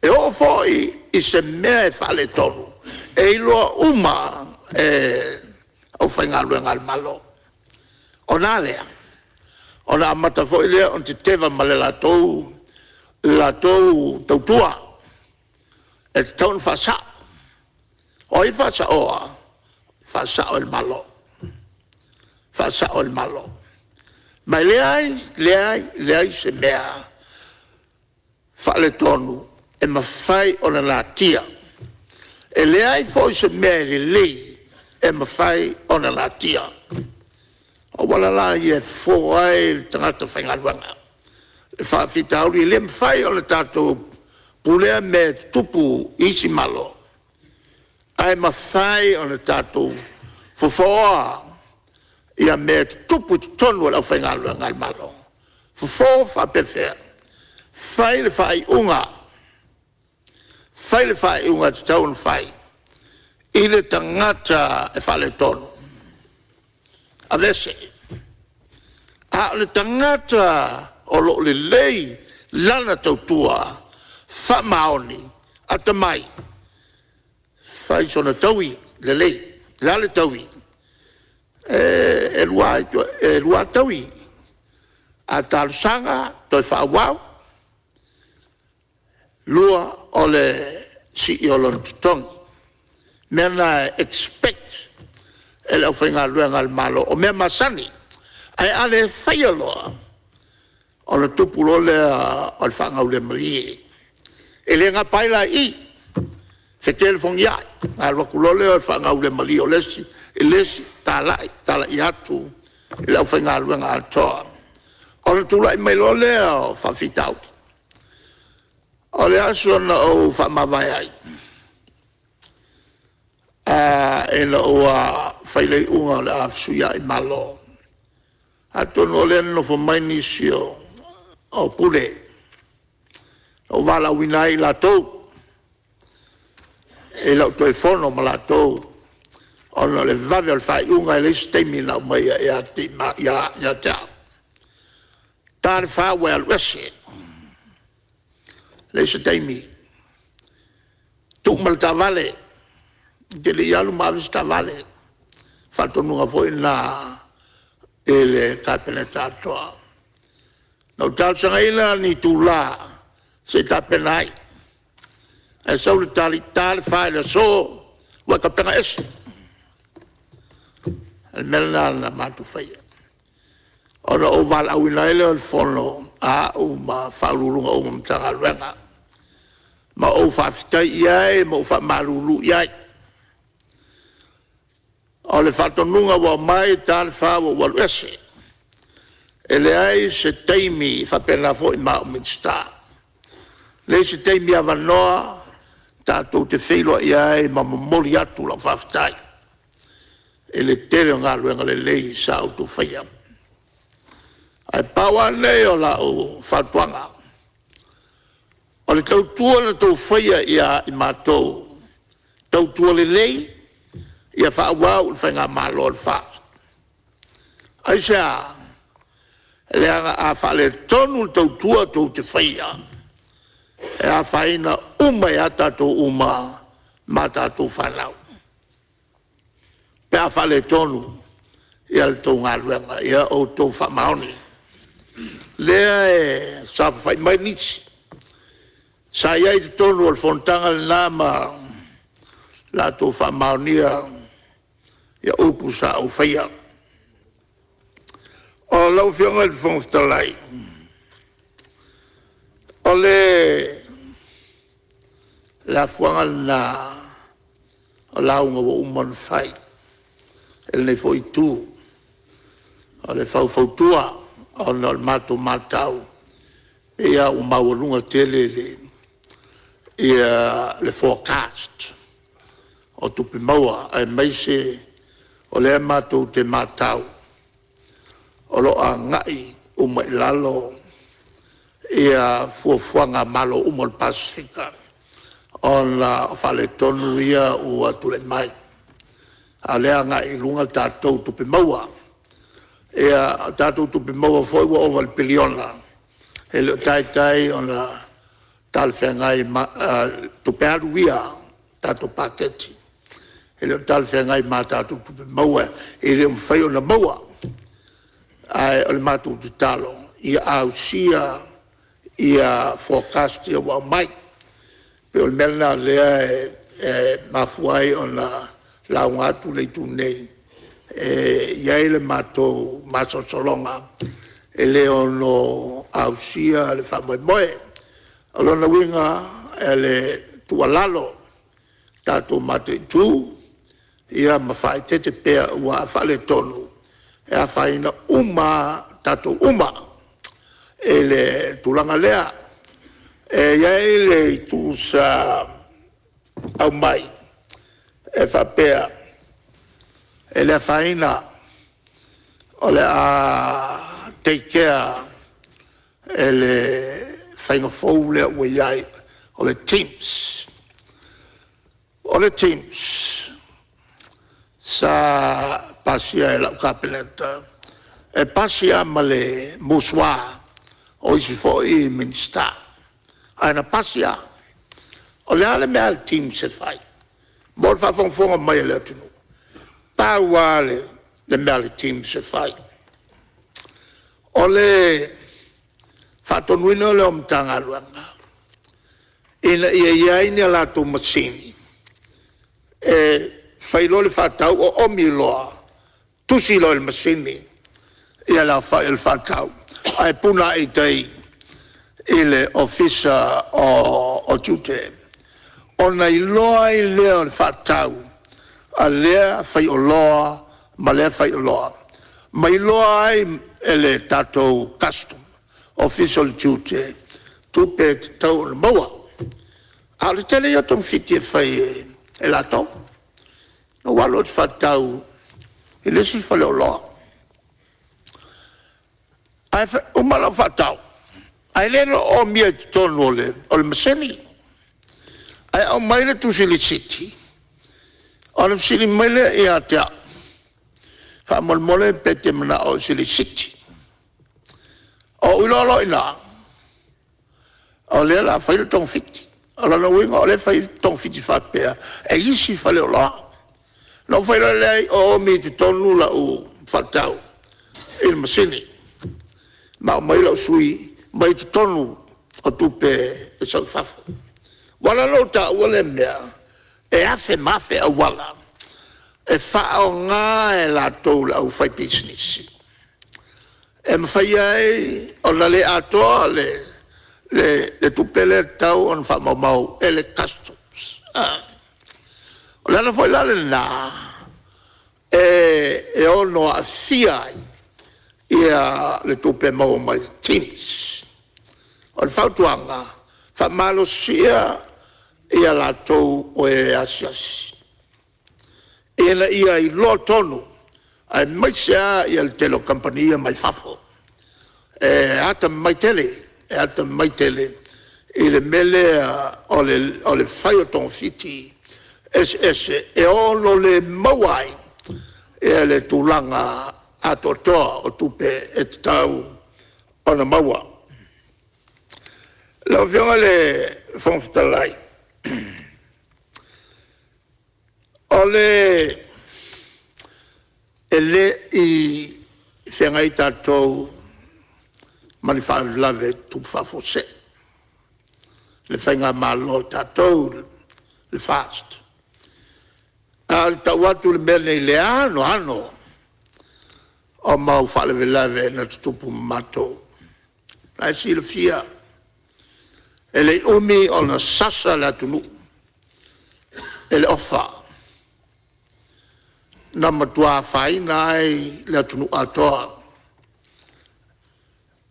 E oo foi i se mea e faaletonu, e iloa uma e aufaigaluega a le Malo. Ona a lea? Ona amata foi lea ona teteva ma le latou tautua. E tatau ona faasa'o. O ai e faasaoa? E faasa'o e le Malo, faasa'o e le Malo. Ma e leai, leai, leai se mea faaletonu e mafai ona natia. E leai foi se mea e lelei e mafai ona natia. O auala la ia e fofo ai le tagata faigaluega. O le faafitauli e le mafai ona tatou pulea mea e tutupu i isi Malo, ae mafai ona tatou fofooa mea e tutupu i totonu o le aufaigaluega a le Malo. Fofo faapefea? Fai le faaiuga, fai le faaiuga e tatau ona fai i le tagata e faaletonu, aveese. A o le tagata o lo o lelei lana tautua, faamaoni, atamai, fai sona taui lelei. O le a le taui? E 2 lava taui, a talosaga toe faaauau, 2 o le sii o lona totogi. O mea na e expect e le aufaigaluega a le Malo, o mea masani. Ae a le faia loa, ona tupu loa lea o le faagaulemalie. E le gapa ai la i i, fetelefoniai, ona alu atu loa lea o le faagaulemalie o le isi i le isi, talai, talai atu i le aufaigaluega atoa, ona tulai mai loa lea o faafitauli. O le aso na ou faamavae ai ina ua fai le iuga o le a fesuiai Malo, atonu o lea e nonofo mai nisi o Pule. Na ou valaauina ai i latou i la'u toe fono ma latou ona o le vave o le faaiuga, e leai se taimi na aumaia ia te au. Ta le 4 ua e alu ese, leai se taimi, tuu ma le taavale, e te le i alu ma ave se taavale. O le faatonuga foi lena i le Kapeneta atoa. Na ou talosagaina ni itula se i tapena ai, ae sau le tali, e ta le 4 i le aso ua e tapena ese. O le mea lena na matou faia, ona ou valaauina ai lea o le fono a au ma Ofisa Sili o Pulega uma o Matagaluega, ma ou faafetai i ai ma ou faamalulu i ai. O le faatonuga ua aumai, e ta le 4 ua ou alu ese. E leai se taimi, e faapena foi ma au Minisita, leai se taimi avanoa tatou te feiloai ai ma momoli atu lau faafetai i le tele o galuega lelei sa outou faia. Ae pau lava lenei o lau fautuaga, o le tautua na outou faia ia i matou, tautua lelei, ia faaauau i le Faigamalo a le FAST. Aisea? Leaga a faaletonu le tautua tou te faia, e afaina uma ai lava tatou uma ma a tatou fanau, pe a faaletonu le tou galuega. Ia outou faamaoni. Lea e saofafai mai nisi sa i ai i totonu o le fonotaga lena ma latou faamaonia upu sa ou faia. Lau Afioga i le Fofoga Fetalai, o le afuaga lena o lauga ua uma ona fai e lenei foi itu, o le faufautua ona o le matou matau pei lava ua maualuga tele le forecast o tupe maua aemaise o lea matou te matau o lo o agai uma i lalo fuafuaga a Malo uma o le Pasefika ona o faaletonu ia ua tulai mai, a o lea e agai i luga tatou tupe maua. Ia, o tatou tupe maua foi ua ova i le piliona, e le o taitai ona talafeagai ma tupe alu ia a le tatou Paketi, e le o talafeagai ma a tatou tupe maua e le o mafai ona maua. Ae o le matou tatalo ia ausia forecast ia ua aumai. E pei o le mea lena o lea e mafua ai ona lauga atu le itu nei, e i ai le matou masalosaloga e le ono ausia le faamoemoe. O lona uiga, o le tuualalo, tatou mataitu ma faaeteete pea aua a faaletonu, e afaina uma lava tatou uma i le tulaga lea. E i ai le itu sa aumai e faapea, e le afaina o le a take care e le faiga fou lea ua i ai o le TIMS. O le TIMS sa pasia e lau Kapeneta, e pasi lava ma le musua o isi foi Minisita, ae na pasi lava. O le a le mea a le TIMS e fai mo le faafogafoga mai a le atunuu? Pau lava le mea a le TIMS e fai, o le faatonuina lea o Matagaluega ina ia i ai ni a latou masini e fai loa le faatau oomi loa, tusi loa e le masini le aofai o le faatau ae puna ae i tai i le Ofisa o Tiute, ona iloa ai lea o le faatau a lea faioloa ma lea faioloa, ma iloa ai e le tatou Customs, Ofisa o le Tiute tupe e tatau ona maua. A o le tele ia o togafiti e fai e latou. Na ou alu ou te faatau i le isi faleoloa, ae uma lau faatau, Ae le na omia i totonu o le maseni. Ae aumai le tusi lisiti ona fesili mai lea ia te au, faamolemole pe te manao i se lisiti. Ou iloa loa i ina, o lea o le a fai le togafiti. O lona uiga o lea e fai togafiti faapea e isi faleoloa. Na ou failoa lea o oomi i totonu lau faatau i le masini, ma aumai lau sui mai totonu o tupe e sau i fafo. Ua ala la ona ou taua lea mea, e afe ma afe auala e faaaoga e latou le aufaipisinisi e mafai ai ona le atoa le tupe lea e tatau ona faamaumau e le Customs. O le ala foi la lena e ono aafia ai le tupe maua mai le TIMS. O le fautuaga, faamalosia latou o e asiasi ina ia iloa tonu aemaise lava le tele o kamupani ia mai fafo e atamamai tele, e atamamai tele i le mea lea o le fai o togafiti eseese e ono le maua ai le tulaga atoatoa o tupe e tatau ona maua. Lau Afioga i le Fofoga Fetalai, e le i feagai tatou ma ni faalavelave tutupu faafuasei, le Faigamalo a tatou le FAST. A o le tau atu i le mea lenei i le anoano o mau faalavelave na tutupu ma matou. O la e silafia, e le i umi ona sasa le atunuu e le Ofa, na matua afaina ai le atunuu atoa.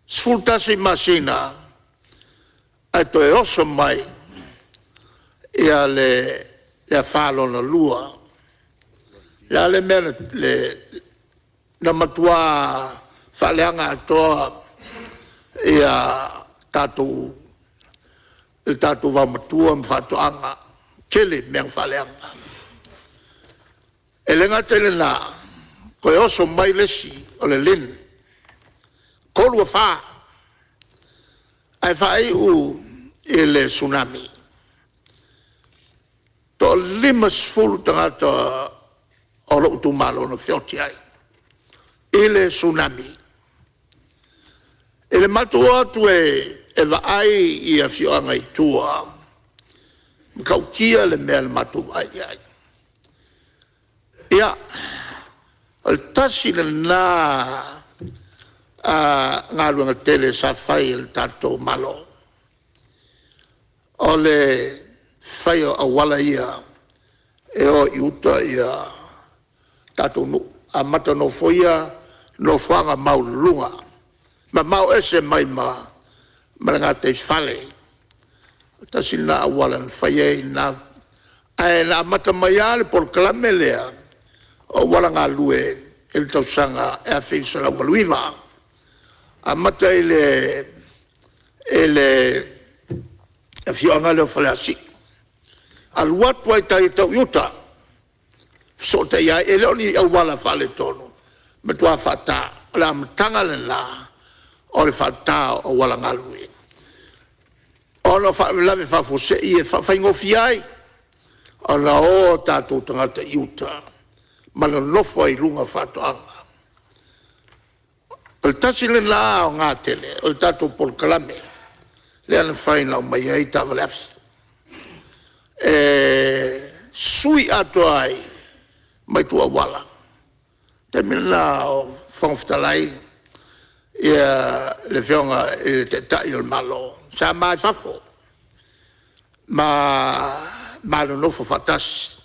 E 11 masina ae toe oso mai le afa lona lua. O le a le mea na matua faaleaga atoa tatou i le tatou vaomatua ma faatoaga, tele mea na faaleaga. E le gata i lena, toe oso mai le isi o le LIN, 3 afa, ae faaiu i le Tsunami. E toa-50 tagata o lou itumalo na feoti ai i le Tsunami. I le matou o atu e vaai i afioaga i tua, e matautia le mea na matou vaai i ai. Ia, o le tasi lena galuega tele sa fai e le tatou Malo, o le fai o auala ia e o i uta tatou nuu, amata nofoia nofoaga maualuluga mamao ese mai ma le gataifale. Tasi lena auala na fai ai na, ae na amata mai lava le polokalame lea o auala galue i le tausaga e 1989, amata i le afioaga lea o Faleasiu, alu atu lava i tai e tau i uta, fesootai ai. E le o ni auala faaletonu, matua faata. O le amataga lena o le faata o auala galue, ona o faalavelave faafuasei ia e faafaigofie ai ona o a tatou tagata i uta ma nonofo ai i luga o faatoaga. O le tasi lena aoga tele o le tatou polokalame lea na fai na aumai ai taavale afi, e sui atoa ai ma itu auala. O le taimi lena o Fofoga Fetalai le Afioga i le Taitai o le Malo, sa ma i fafo ma ma nonofo faatasi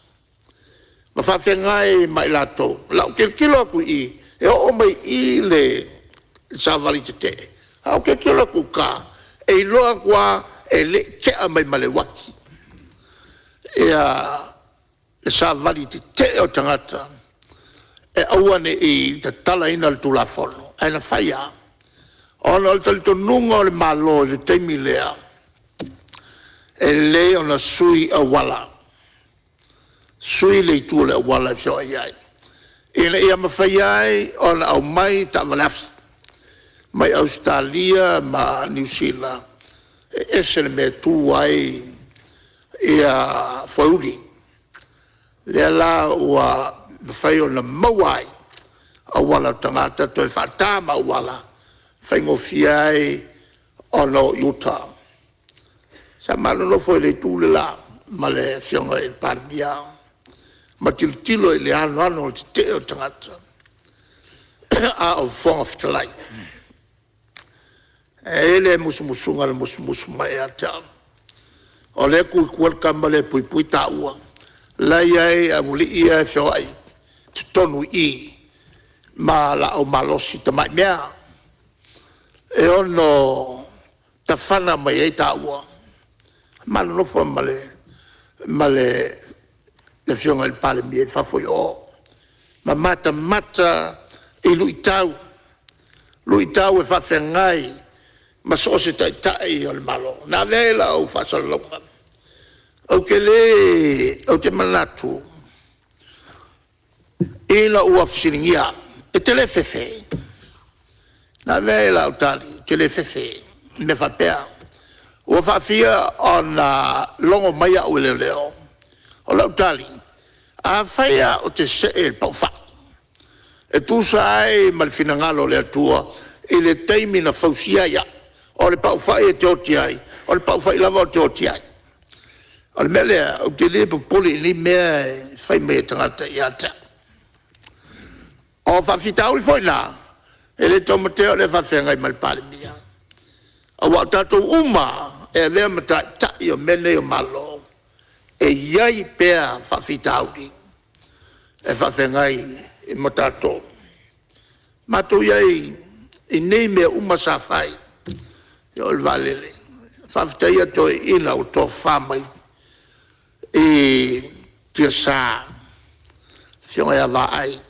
ma faafeagai ma i latou. O lau tilotilo atu i i, e oo mai i i le savali tetee, ae ou tilotilo atu i uta, e iloa atu lava e le i tea mai ma le uati le savali tetee o tagata e aua ne i tatalaina le Tulafono, ae na fai lava. Ona o le talitonuga o le Malo i le taimi lea, e lelei ona sui auala, sui le itu o le auala e feoai ai, ina ia mafai ai ona aumai taavale afi mai Ausetalia ma Niu Sila, e ese le mea e tu ai foeuli. O lea la ua mafai ona maua ai auala o tagata toe faata ma auala, e faigofie ai ona o i uta. Sa ma nonofo i le itu le la ma le Afioga i le Palemia ma tilotilo i le anoano o le tetee o tagata a o Fofoga Fetalai. E i ai le musumusuga na musumusu mai ia te au, o lea e tu i tua le tama lea e puipui taua, la e i ai aualii ia e feoai i totonu i i ma laau malosi, tamai mea e ono tafana mai ai taua. Ma nonofo ai ma le Afioga i le Palemia i fafo i o ma matamata i luitau, luitau e faafeagai ma so o se Taitai o le Malo. Na ave ai lau faasalalauga, ou te le, ou te manatu ina ua fesiligia e te le fefe? Na ave ai lau tali, ou te le fefe i mea faapea. Ua faafia ona logo mai au e leoleo? O lau tali, afai lava ou te see i le paufai e tusa ai ma le finagalo o le Atua i le taimi na fausia ai au, o le paufai e te oti ai, o le paufai lava ou te oti ai. O le mea lea ou te le popole i nei mea e fai mai e tagata ia te au. O faafitauli foi na e le taumatea o lea e faafeagai ma le Palemia, aua o tatou uma lava e avea ma taitai o mea nei o Malo, e i ai pea faafitauli e faafeagai ma tatou. Matou i ai i nei mea uma sa fai, e oo i le vaalele, faafetaia toeaiina ua tofafa mai i tiasa, le Afioga ia Vaai, le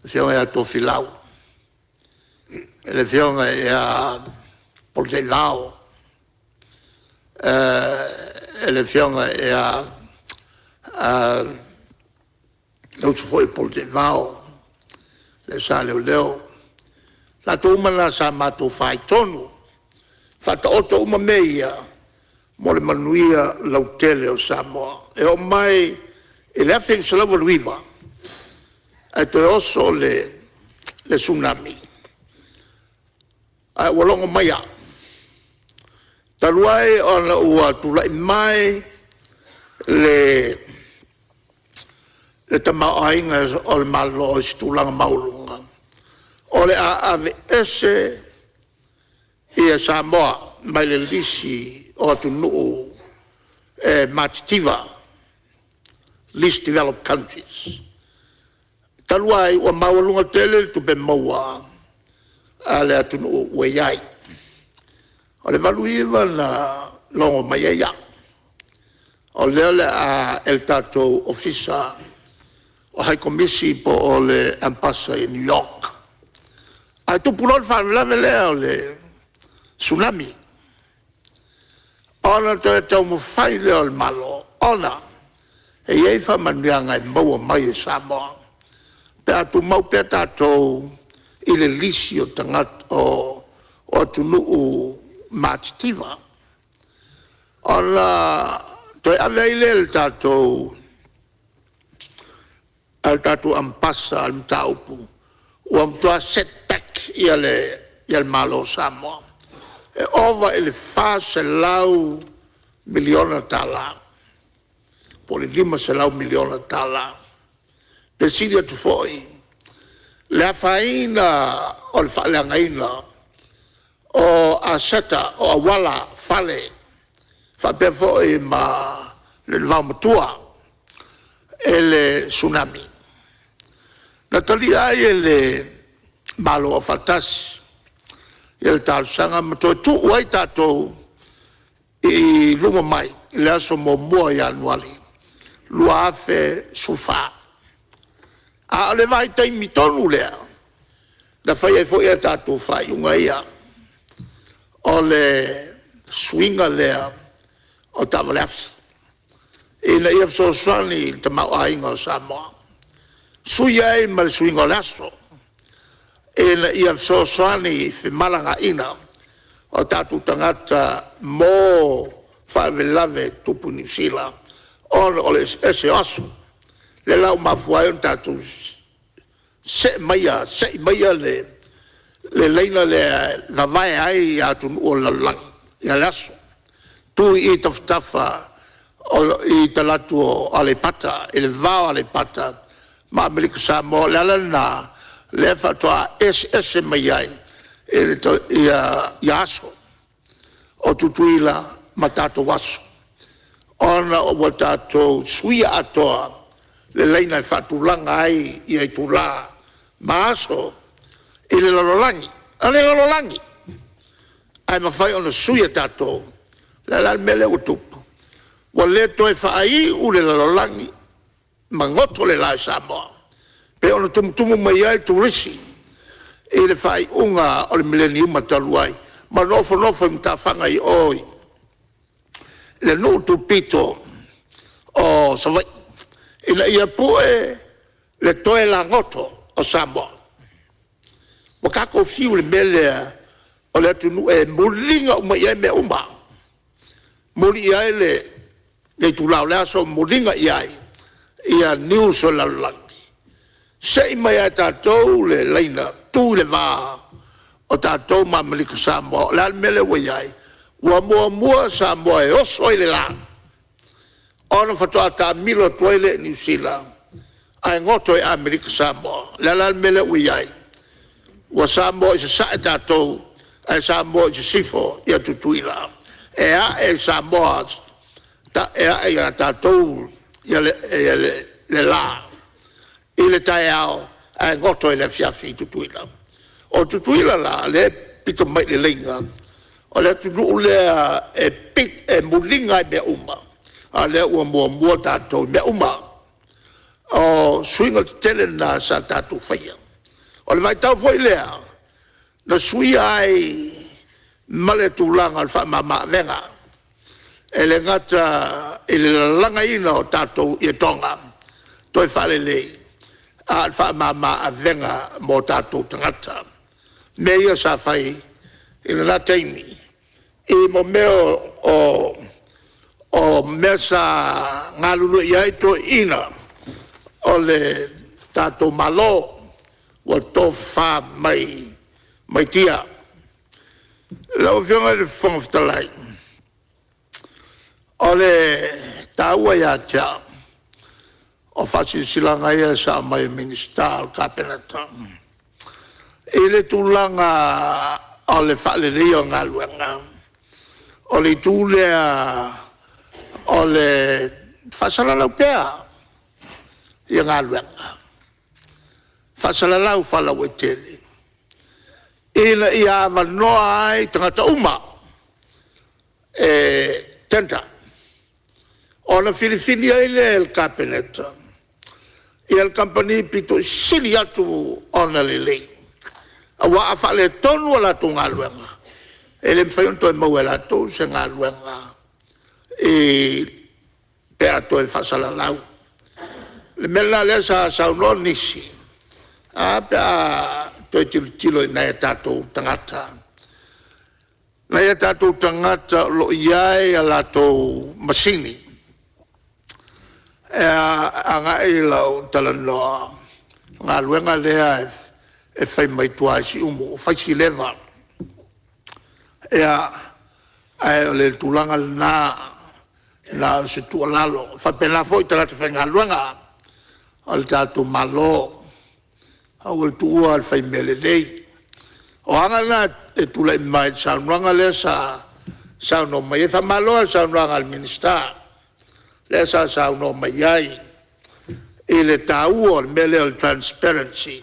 Afioga ia Tofilau, le Afioga ia Polataivao, le Afioga ia le uso foi a Polataivao, le sa leoleo. O latou uma na sa matou faitonu, faataoto uma mea ia mo le manuia lautele o Samoa. E oo mai i le 1989 ae toe oso le Tsunami ae ua logo mai au, talu ai ona ua tulai mai le tamaoaiga o le Malo i se tulaga maualuga, o le a aveese Samoa mai le lisi o atunuu e matitiva, Least Developed Countries. Talu ai ua maualuga tele le tupe maua a le atunuu ua i ai. O le 1989 na logo mai ai au, o lea o le a e le tatou Ofisa o High Komisi po o le Amepasa i New York, ae tupu loa le faalavelave lea o le Tsunami, ona toe taumafai lea o le Malo ona e i ai faamanuiaga e maua mai e Samoa pe a tumau pea tatou i le lisi o tagata o atunuu matitiva. Ona toe ave ai lea e le tatou Amepasa le mataupu ua matua set back le Malo o Samoa, e ova i le $400 miliona tala po o le $500 miliona tala, pe sili atu foi le afaina o le faaleagaina o aseta, o auala, fale, faapea foi ma le vaomatua e le Tsunami. Na talia ai e le Malo Aufaatasi le talosaga ma toe tuu ai tatou i luma mai i le aso 1 o Ianuari 2014. A o le vaitaimi tonu lea Na fai ai foi a tatou faaiuga ia, o le suiga lea o taavale afi, ina ia fesoasoani i le tamaoaiga o Samoa, sui ai ma le suiga o le aso, ina ia fesoasoani i femalagaaiga o tatou tagata mo faalavelave e tutupu i Niu Sila ona o le eseese o aso. Lea la ua mafua ai ona tatou se'e maia le laina lea e vavae ai atunuu o le lalolagi i le aso, tu i tafatafa i talaatu o Aleipata, i le va o Aleipata ma Amerika Samoa. O le ala lena o lea faatoa eseese mai ai aso o Tutuila ma tatou aso, ona ua tatou suia atoa le laina e faatulaga ai itula ma aso i le lalolagi. O le lalolagi, ae mafai ona sui e tatou. O le a la le mea lea ua tupu? Ua le toe faaiu le lalolagi ma goto le la i Samoa, pei ona tumutumu mai ai Turisi i le faaiuga o le meleniuma talu ai, ma nofonofo i matafaga i o i le nuu tupito o Savaii, ina ia pue le toe lagoto o Samoa. Ua tatou fiu i le mea lea o le atunuu e muliga uma i ai mea uma, muli i ai le itula o le aso, muliga i ai news o le lalolagi, se'i mai lava e tatou le laina tu i le va o tatou ma Amerika Samoa. O le a le mea lea ua i ai? Ua muamua Samoa e oso ai le la, ona faatoa taamilo atu ai lea i Niu Sila ae goto i Amerika Samoa. O le a la le mea lea ua i ai? Ua Samoa i Sasae tatou ae Samoa i Sisifo ia Tutuila. E a'e i Samoa, e a'e ia tatou le la i le taeao ae goto i le afiafi i Tutuila. O Tutuila la lea e pito mai i le laina, o le atunuu lea e muliga lava i mea uma, a o lea ua muamua tatou i mea uma. O suiga tetele na sa tatou faia. O le vaitau foi lea na suia ai ma le tulaga o le faamamaavega, e le gata i le lalagaina o tatou ietoga toe faalelei, a o le faamamaavega mo tatou tagata. O mea ia sa fai i lena taimi i mea o mea sa galulue i ai toeaiina o le tatou Malo ua tofafa mai tia. Lau Afioga i le Fofoga Fetalai, o le taua ia te au o faasilasilaga ia sa aumai e Minisita o le Kapeneta i le tulaga o le faaleleia o galuega, o le itu lea o le faasalalau pea galuega, faasalalau faalauaitele ina ia avanoa ai tagata uma e tender. Ona filifili ai lea e le Kapeneta le Kamupani pito i sili atu ona lelei, aua a faaletonu a latou galuega, e le mafai ona toe maua e latou se galuega pe a toe faasalalau. O le mea lena o lea sa saunoa nisi, ae a pe a toe tilotilo i nai a tatou tagata, nai a tatou tagata o lo o i ai a latou masini e agai lau talanoa, o galuega lea e fai mai tua i Siumu, ua fai si leva. Ia, ae o le tulaga lena, na o se tuualalo, e faapena foi i tagata faigaluega a le tatou Malo, aua le tuua le fai mea lelei. O aga na e tulai mai i le saunoaga lea sa saunoa mai ai. Faamalo lava i le saunoaga a le Minisita lea sa saunoa mai ai i le taua o le mea lea o le transparency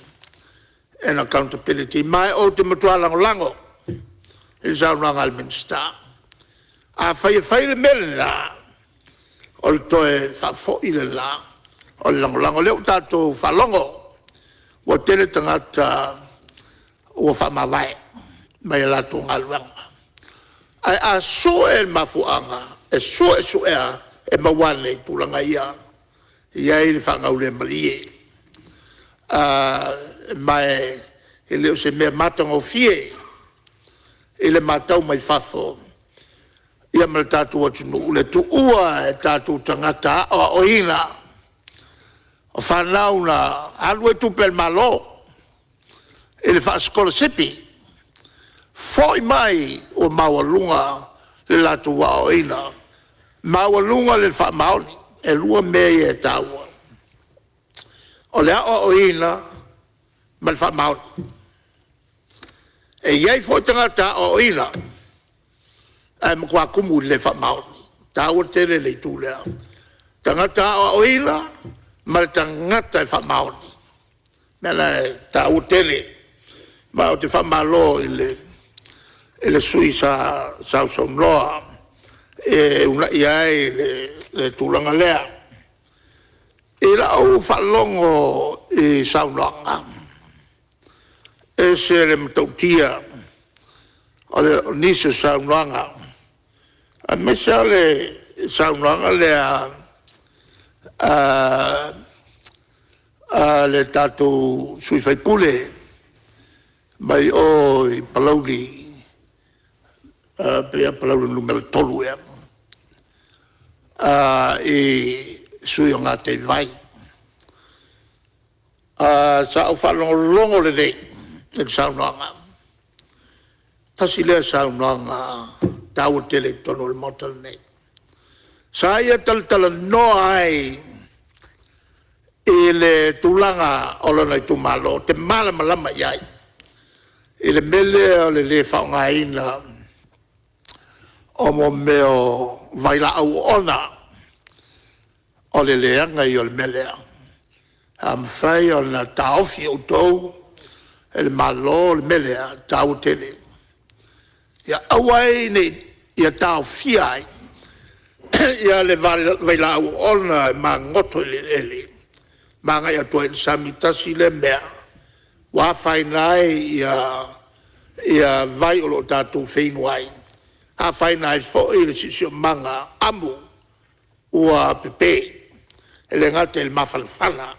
and accountability. Ma ou te matua lagolago i le saunoaga a le Minisita. Afai e fai le mea lena, o le toe faafoi lena o le lagolago. O lea ua tatou faalogo ua tele tagata. ua faamavae mai a latou galuega. Ae a sue le mafuaaga, e suesue lava e maua ane i tulaga ia, e i ai le faagaulemalie. Ma e le o se mea matagofie i le matau mai fafo ia ma le tatou atunuu le tuua e tatou tagata aoaoina, o fanau na alu ai tupe a le Malo i le faasikolasipi, foi mai ua maualuga le latou aoaoina, maualuga le faamaoni. E 2 mea ia e taua, o le aoaoina ma le faamaoni. E i ai foi tagata aoaoina ae matua tumu i le le faamaoni. E taua tele le itu lea, tagata aoaoina ma le tagata e faamaoni. O le mea lena e taua tele, ma ou te faamalo i le sui usufono sa sausaunoa e uunai ai le tulaga lea. I lau faalogo i saunoaga, e ese le matautia o nisi o saunoaga, aemaise lava le saunoaga lea a le tatou sui usufono mai o i Palauli pei lava o Palauli Nu.3 ea, i le sui usufono o Gataivai. Sa ou faalogologo lelei i le saunoaga, tasi lea saunoaga taua tele i totonu o le Maota lenei. Sa ia talatalanoa ai i le tulaga o lona itumalo ou te malamalama i ai, i le mea lea o le le faaaogaina o mea o vailaau oona. O le leaga ia o le mea lea. A mafai ona taofi e outou e le Malo le mea lea, e taua tele. Ia aua ai ne i, ia taofia ai le vailaau oona e magoto i le eleele ma agai atu ai i le sami. Tasi lea mea ua afaina ai vai o lo o tatou feinu ai, afaina ai foi le siosiomaga amu ua pepe. E le gata i le mafanafana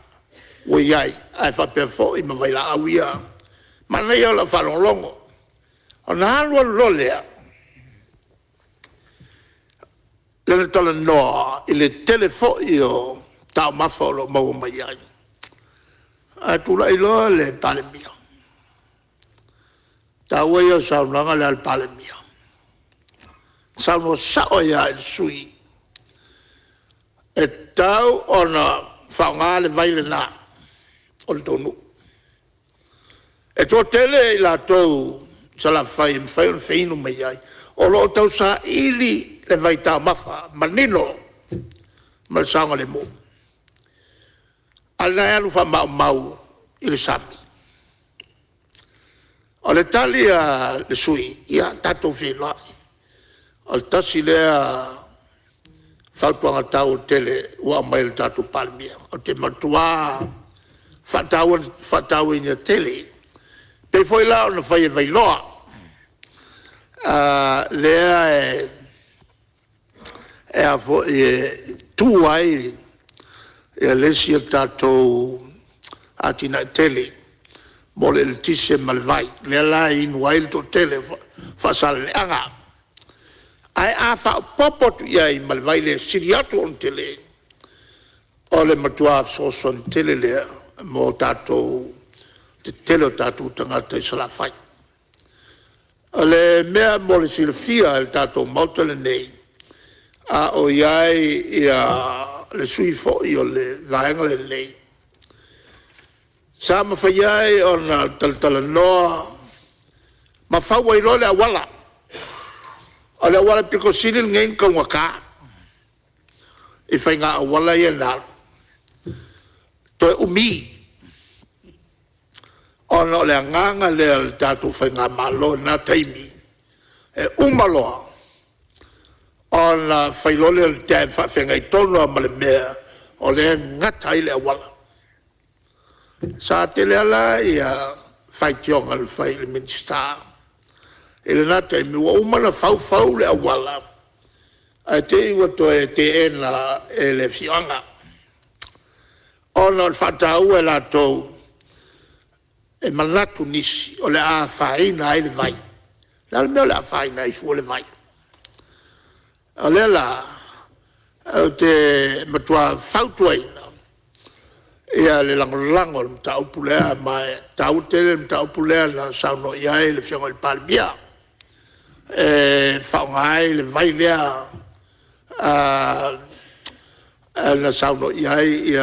ua i ai, ae faapea foi ma vailaau ia. Manaia o lau faalogologo, ona alu alu loa lea, lona talanoa i le tele foi o taumafa o lo o maua mai ai, ae tulai loa le Palemia. O le taua ia o le saunoaga lea a le Palemia, na saunoa sao ai lava i le sui usufono, e tatau ona faaaoga le vai lena o le tou nuu. E toatele i latou i Salafai e mafai ona feinu mai ai, o lo o tausaili le vaitaumafa manino ma le saogalemu, a o lena e alu faamaumau i le sami. O le tali a le sui usufono, ia tatou feiloai, o le tasi lea fautuaga taua tele ua aumai e le tatou Palemia. Ou te matua faatauaina tele. E pei foi la ona fai e Vailoa, lea e tu ai le isi a tatou atinae tele mo le eletise ma le vai, lea la e inu ai le toatele o Faasaleleaga. Ae a faaopoopo atu i ai ma le vai lea e sili atu ona tele, o le matua fesoasoani tele lea mo tatou, le tetele o tatou tagata i Salafai. O le mea mo le silafia e le tatou Maota lenei, a o i ai le sui usufono foi o le Vaega lenei, sa mafai ai ona talatalanoa ma fau ai loa le auala. O le auala pito sili lenei ona taugata i faiga auala ia na alu, toe umi ona o le agaga lea o le tatou Faigamalo i lena taimi, e uma loa ona fai loa lea o le dam faafeagai tonu lava ma le mea o lea e gata ai le auala. Sa tele lava la faitioga na fai i le Minisita i lena taimi, ua uma ona fau fau le auala ae te i ua toe teena e le afioaga ona o le faataua e latou, e manatu nisi o le a afaina ai le vai. O le a le mea o le a afaina ai fua le vai? O lea la ou te matua fautuaina le lagolago o le mataupu lea, ma e taua tele le mataupu lea na saunoa i ai le Afioga i le Palemia, e faaaoga ai le vai lea na saunoa i ai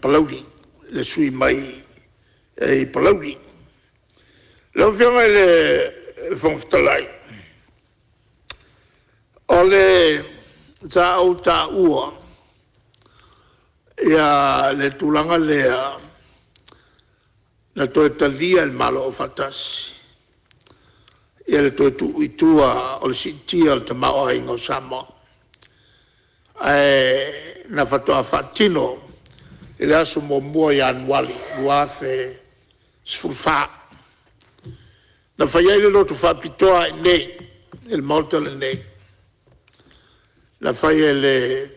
Palauli, le sui usufono mai Palauli. Lau Afioga i le Fofoga Fetalai, o le sa ou taua le tulaga lea na toe talia e le Malo Aufaatasi le toe tuu i tua o le siitia o le tamaoaiga o Samoa, ae na faatoa faatino i le aso 1 Ianuari 2014. Na fai ai le lotu faapitoa lava i inei i le Maota lenei, na fai e le,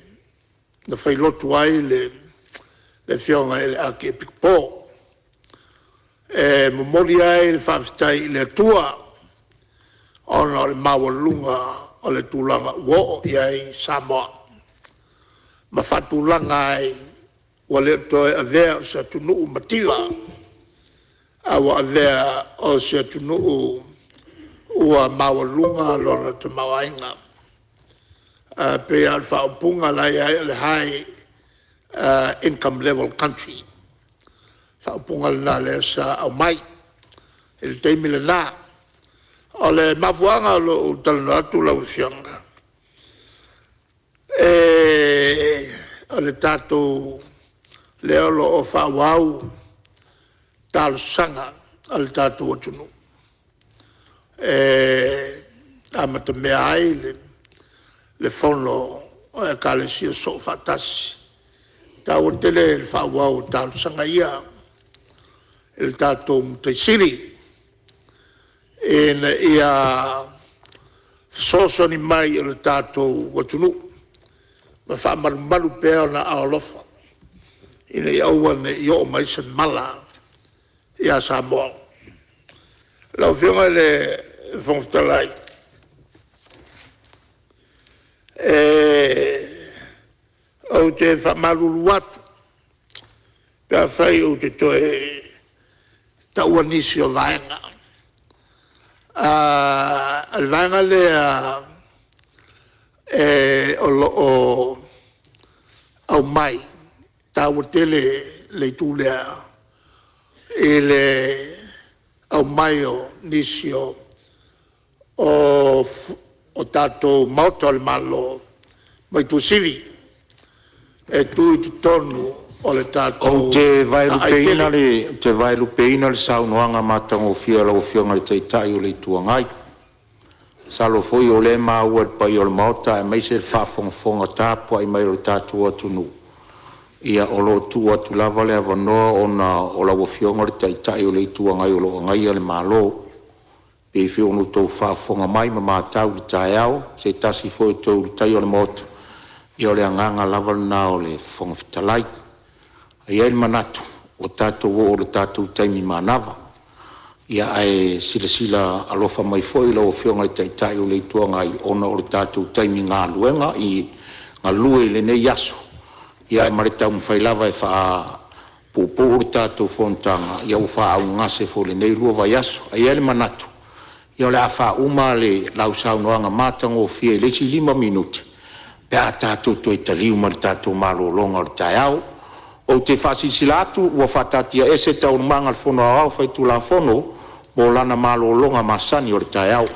na failotu ai le Afioga i le Akiepikopo e momoli ai le faafetai i le Atua ona o le maualuga o le tulaga ua oo i ai Samoa ma faatulaga ai, ua le toe avea o se atunuu mativa, a ua avea o se atunuu ua maualuga lona tamaoaiga. E pei lava o le faaupuga la e i ai o le High Income Level Country, le faaupuga lena lea sa aumai i le taimi lena. O le mafuaaga o lou talanoa atu lau Afioga, o le tatou lea o lo o faaauau talosaga a le tatou atunuu e amatamea ai le Fono a Ekalesia Soofaatasi. E taua tele le faaauau o talosaga ia i le tatou Matai Sili ina ia fesoasoani mai i le tatou atunuu ma faamalumalu pea ona aao alofa ina ia aua ne i oo mai se mala ia Samoa. Lau Afioga i le Fofoga Fetalai, ou te faamalulu atu pe afai ou te toe taua nisi o vaega. O le vaega lea o lo o aumai, e taua tele le itu lea i le aumai o nisi o tatou Maota o le Malo mai Tuasivi e tu i totonu o le tatou Ou te aai tele. Vaelupeina le saunoaga matagofie a lau Afioga i le Taitai o le Itu Agai. Masalo foi o lea e maua e le paia o le Maota aemaise le faafogafoga tapuai mai a lo tatou atunuu. Ia, o lo o tuu atu lava le avanoa ona o lau Afioga o le Taitai o le Itu Agai o lo o agaia le Malo. E pei foi ona outou faafofoga mai ma matau i le taeao i se tasi foi o toe Ulutaia o le Maota, ia o le agaga lava lena o le Fofoga Fetalai. E i ai le manatu ua tatou oo i le tatou taimi manava, ae silasila alofa mai foi lau Afioga i le Taitai o le Itu Agai ona o le tatou taimi galuega i galue i lenei aso ma le taumafai lava e faapuupuu le tatou fonotaga ua faaaugase foi i lenei 2 vaiaso. Ae i ai le manatu o le a faauma lau saunoaga matagofie i le isi 5 minute pe a tatou toe taliu mai le tatou malologa o le taeao. Ou te faasilasila atu ua faataatiaese Taualumaga a le Fono Aoao Faitulafono mo lana malologa masani o le taeao.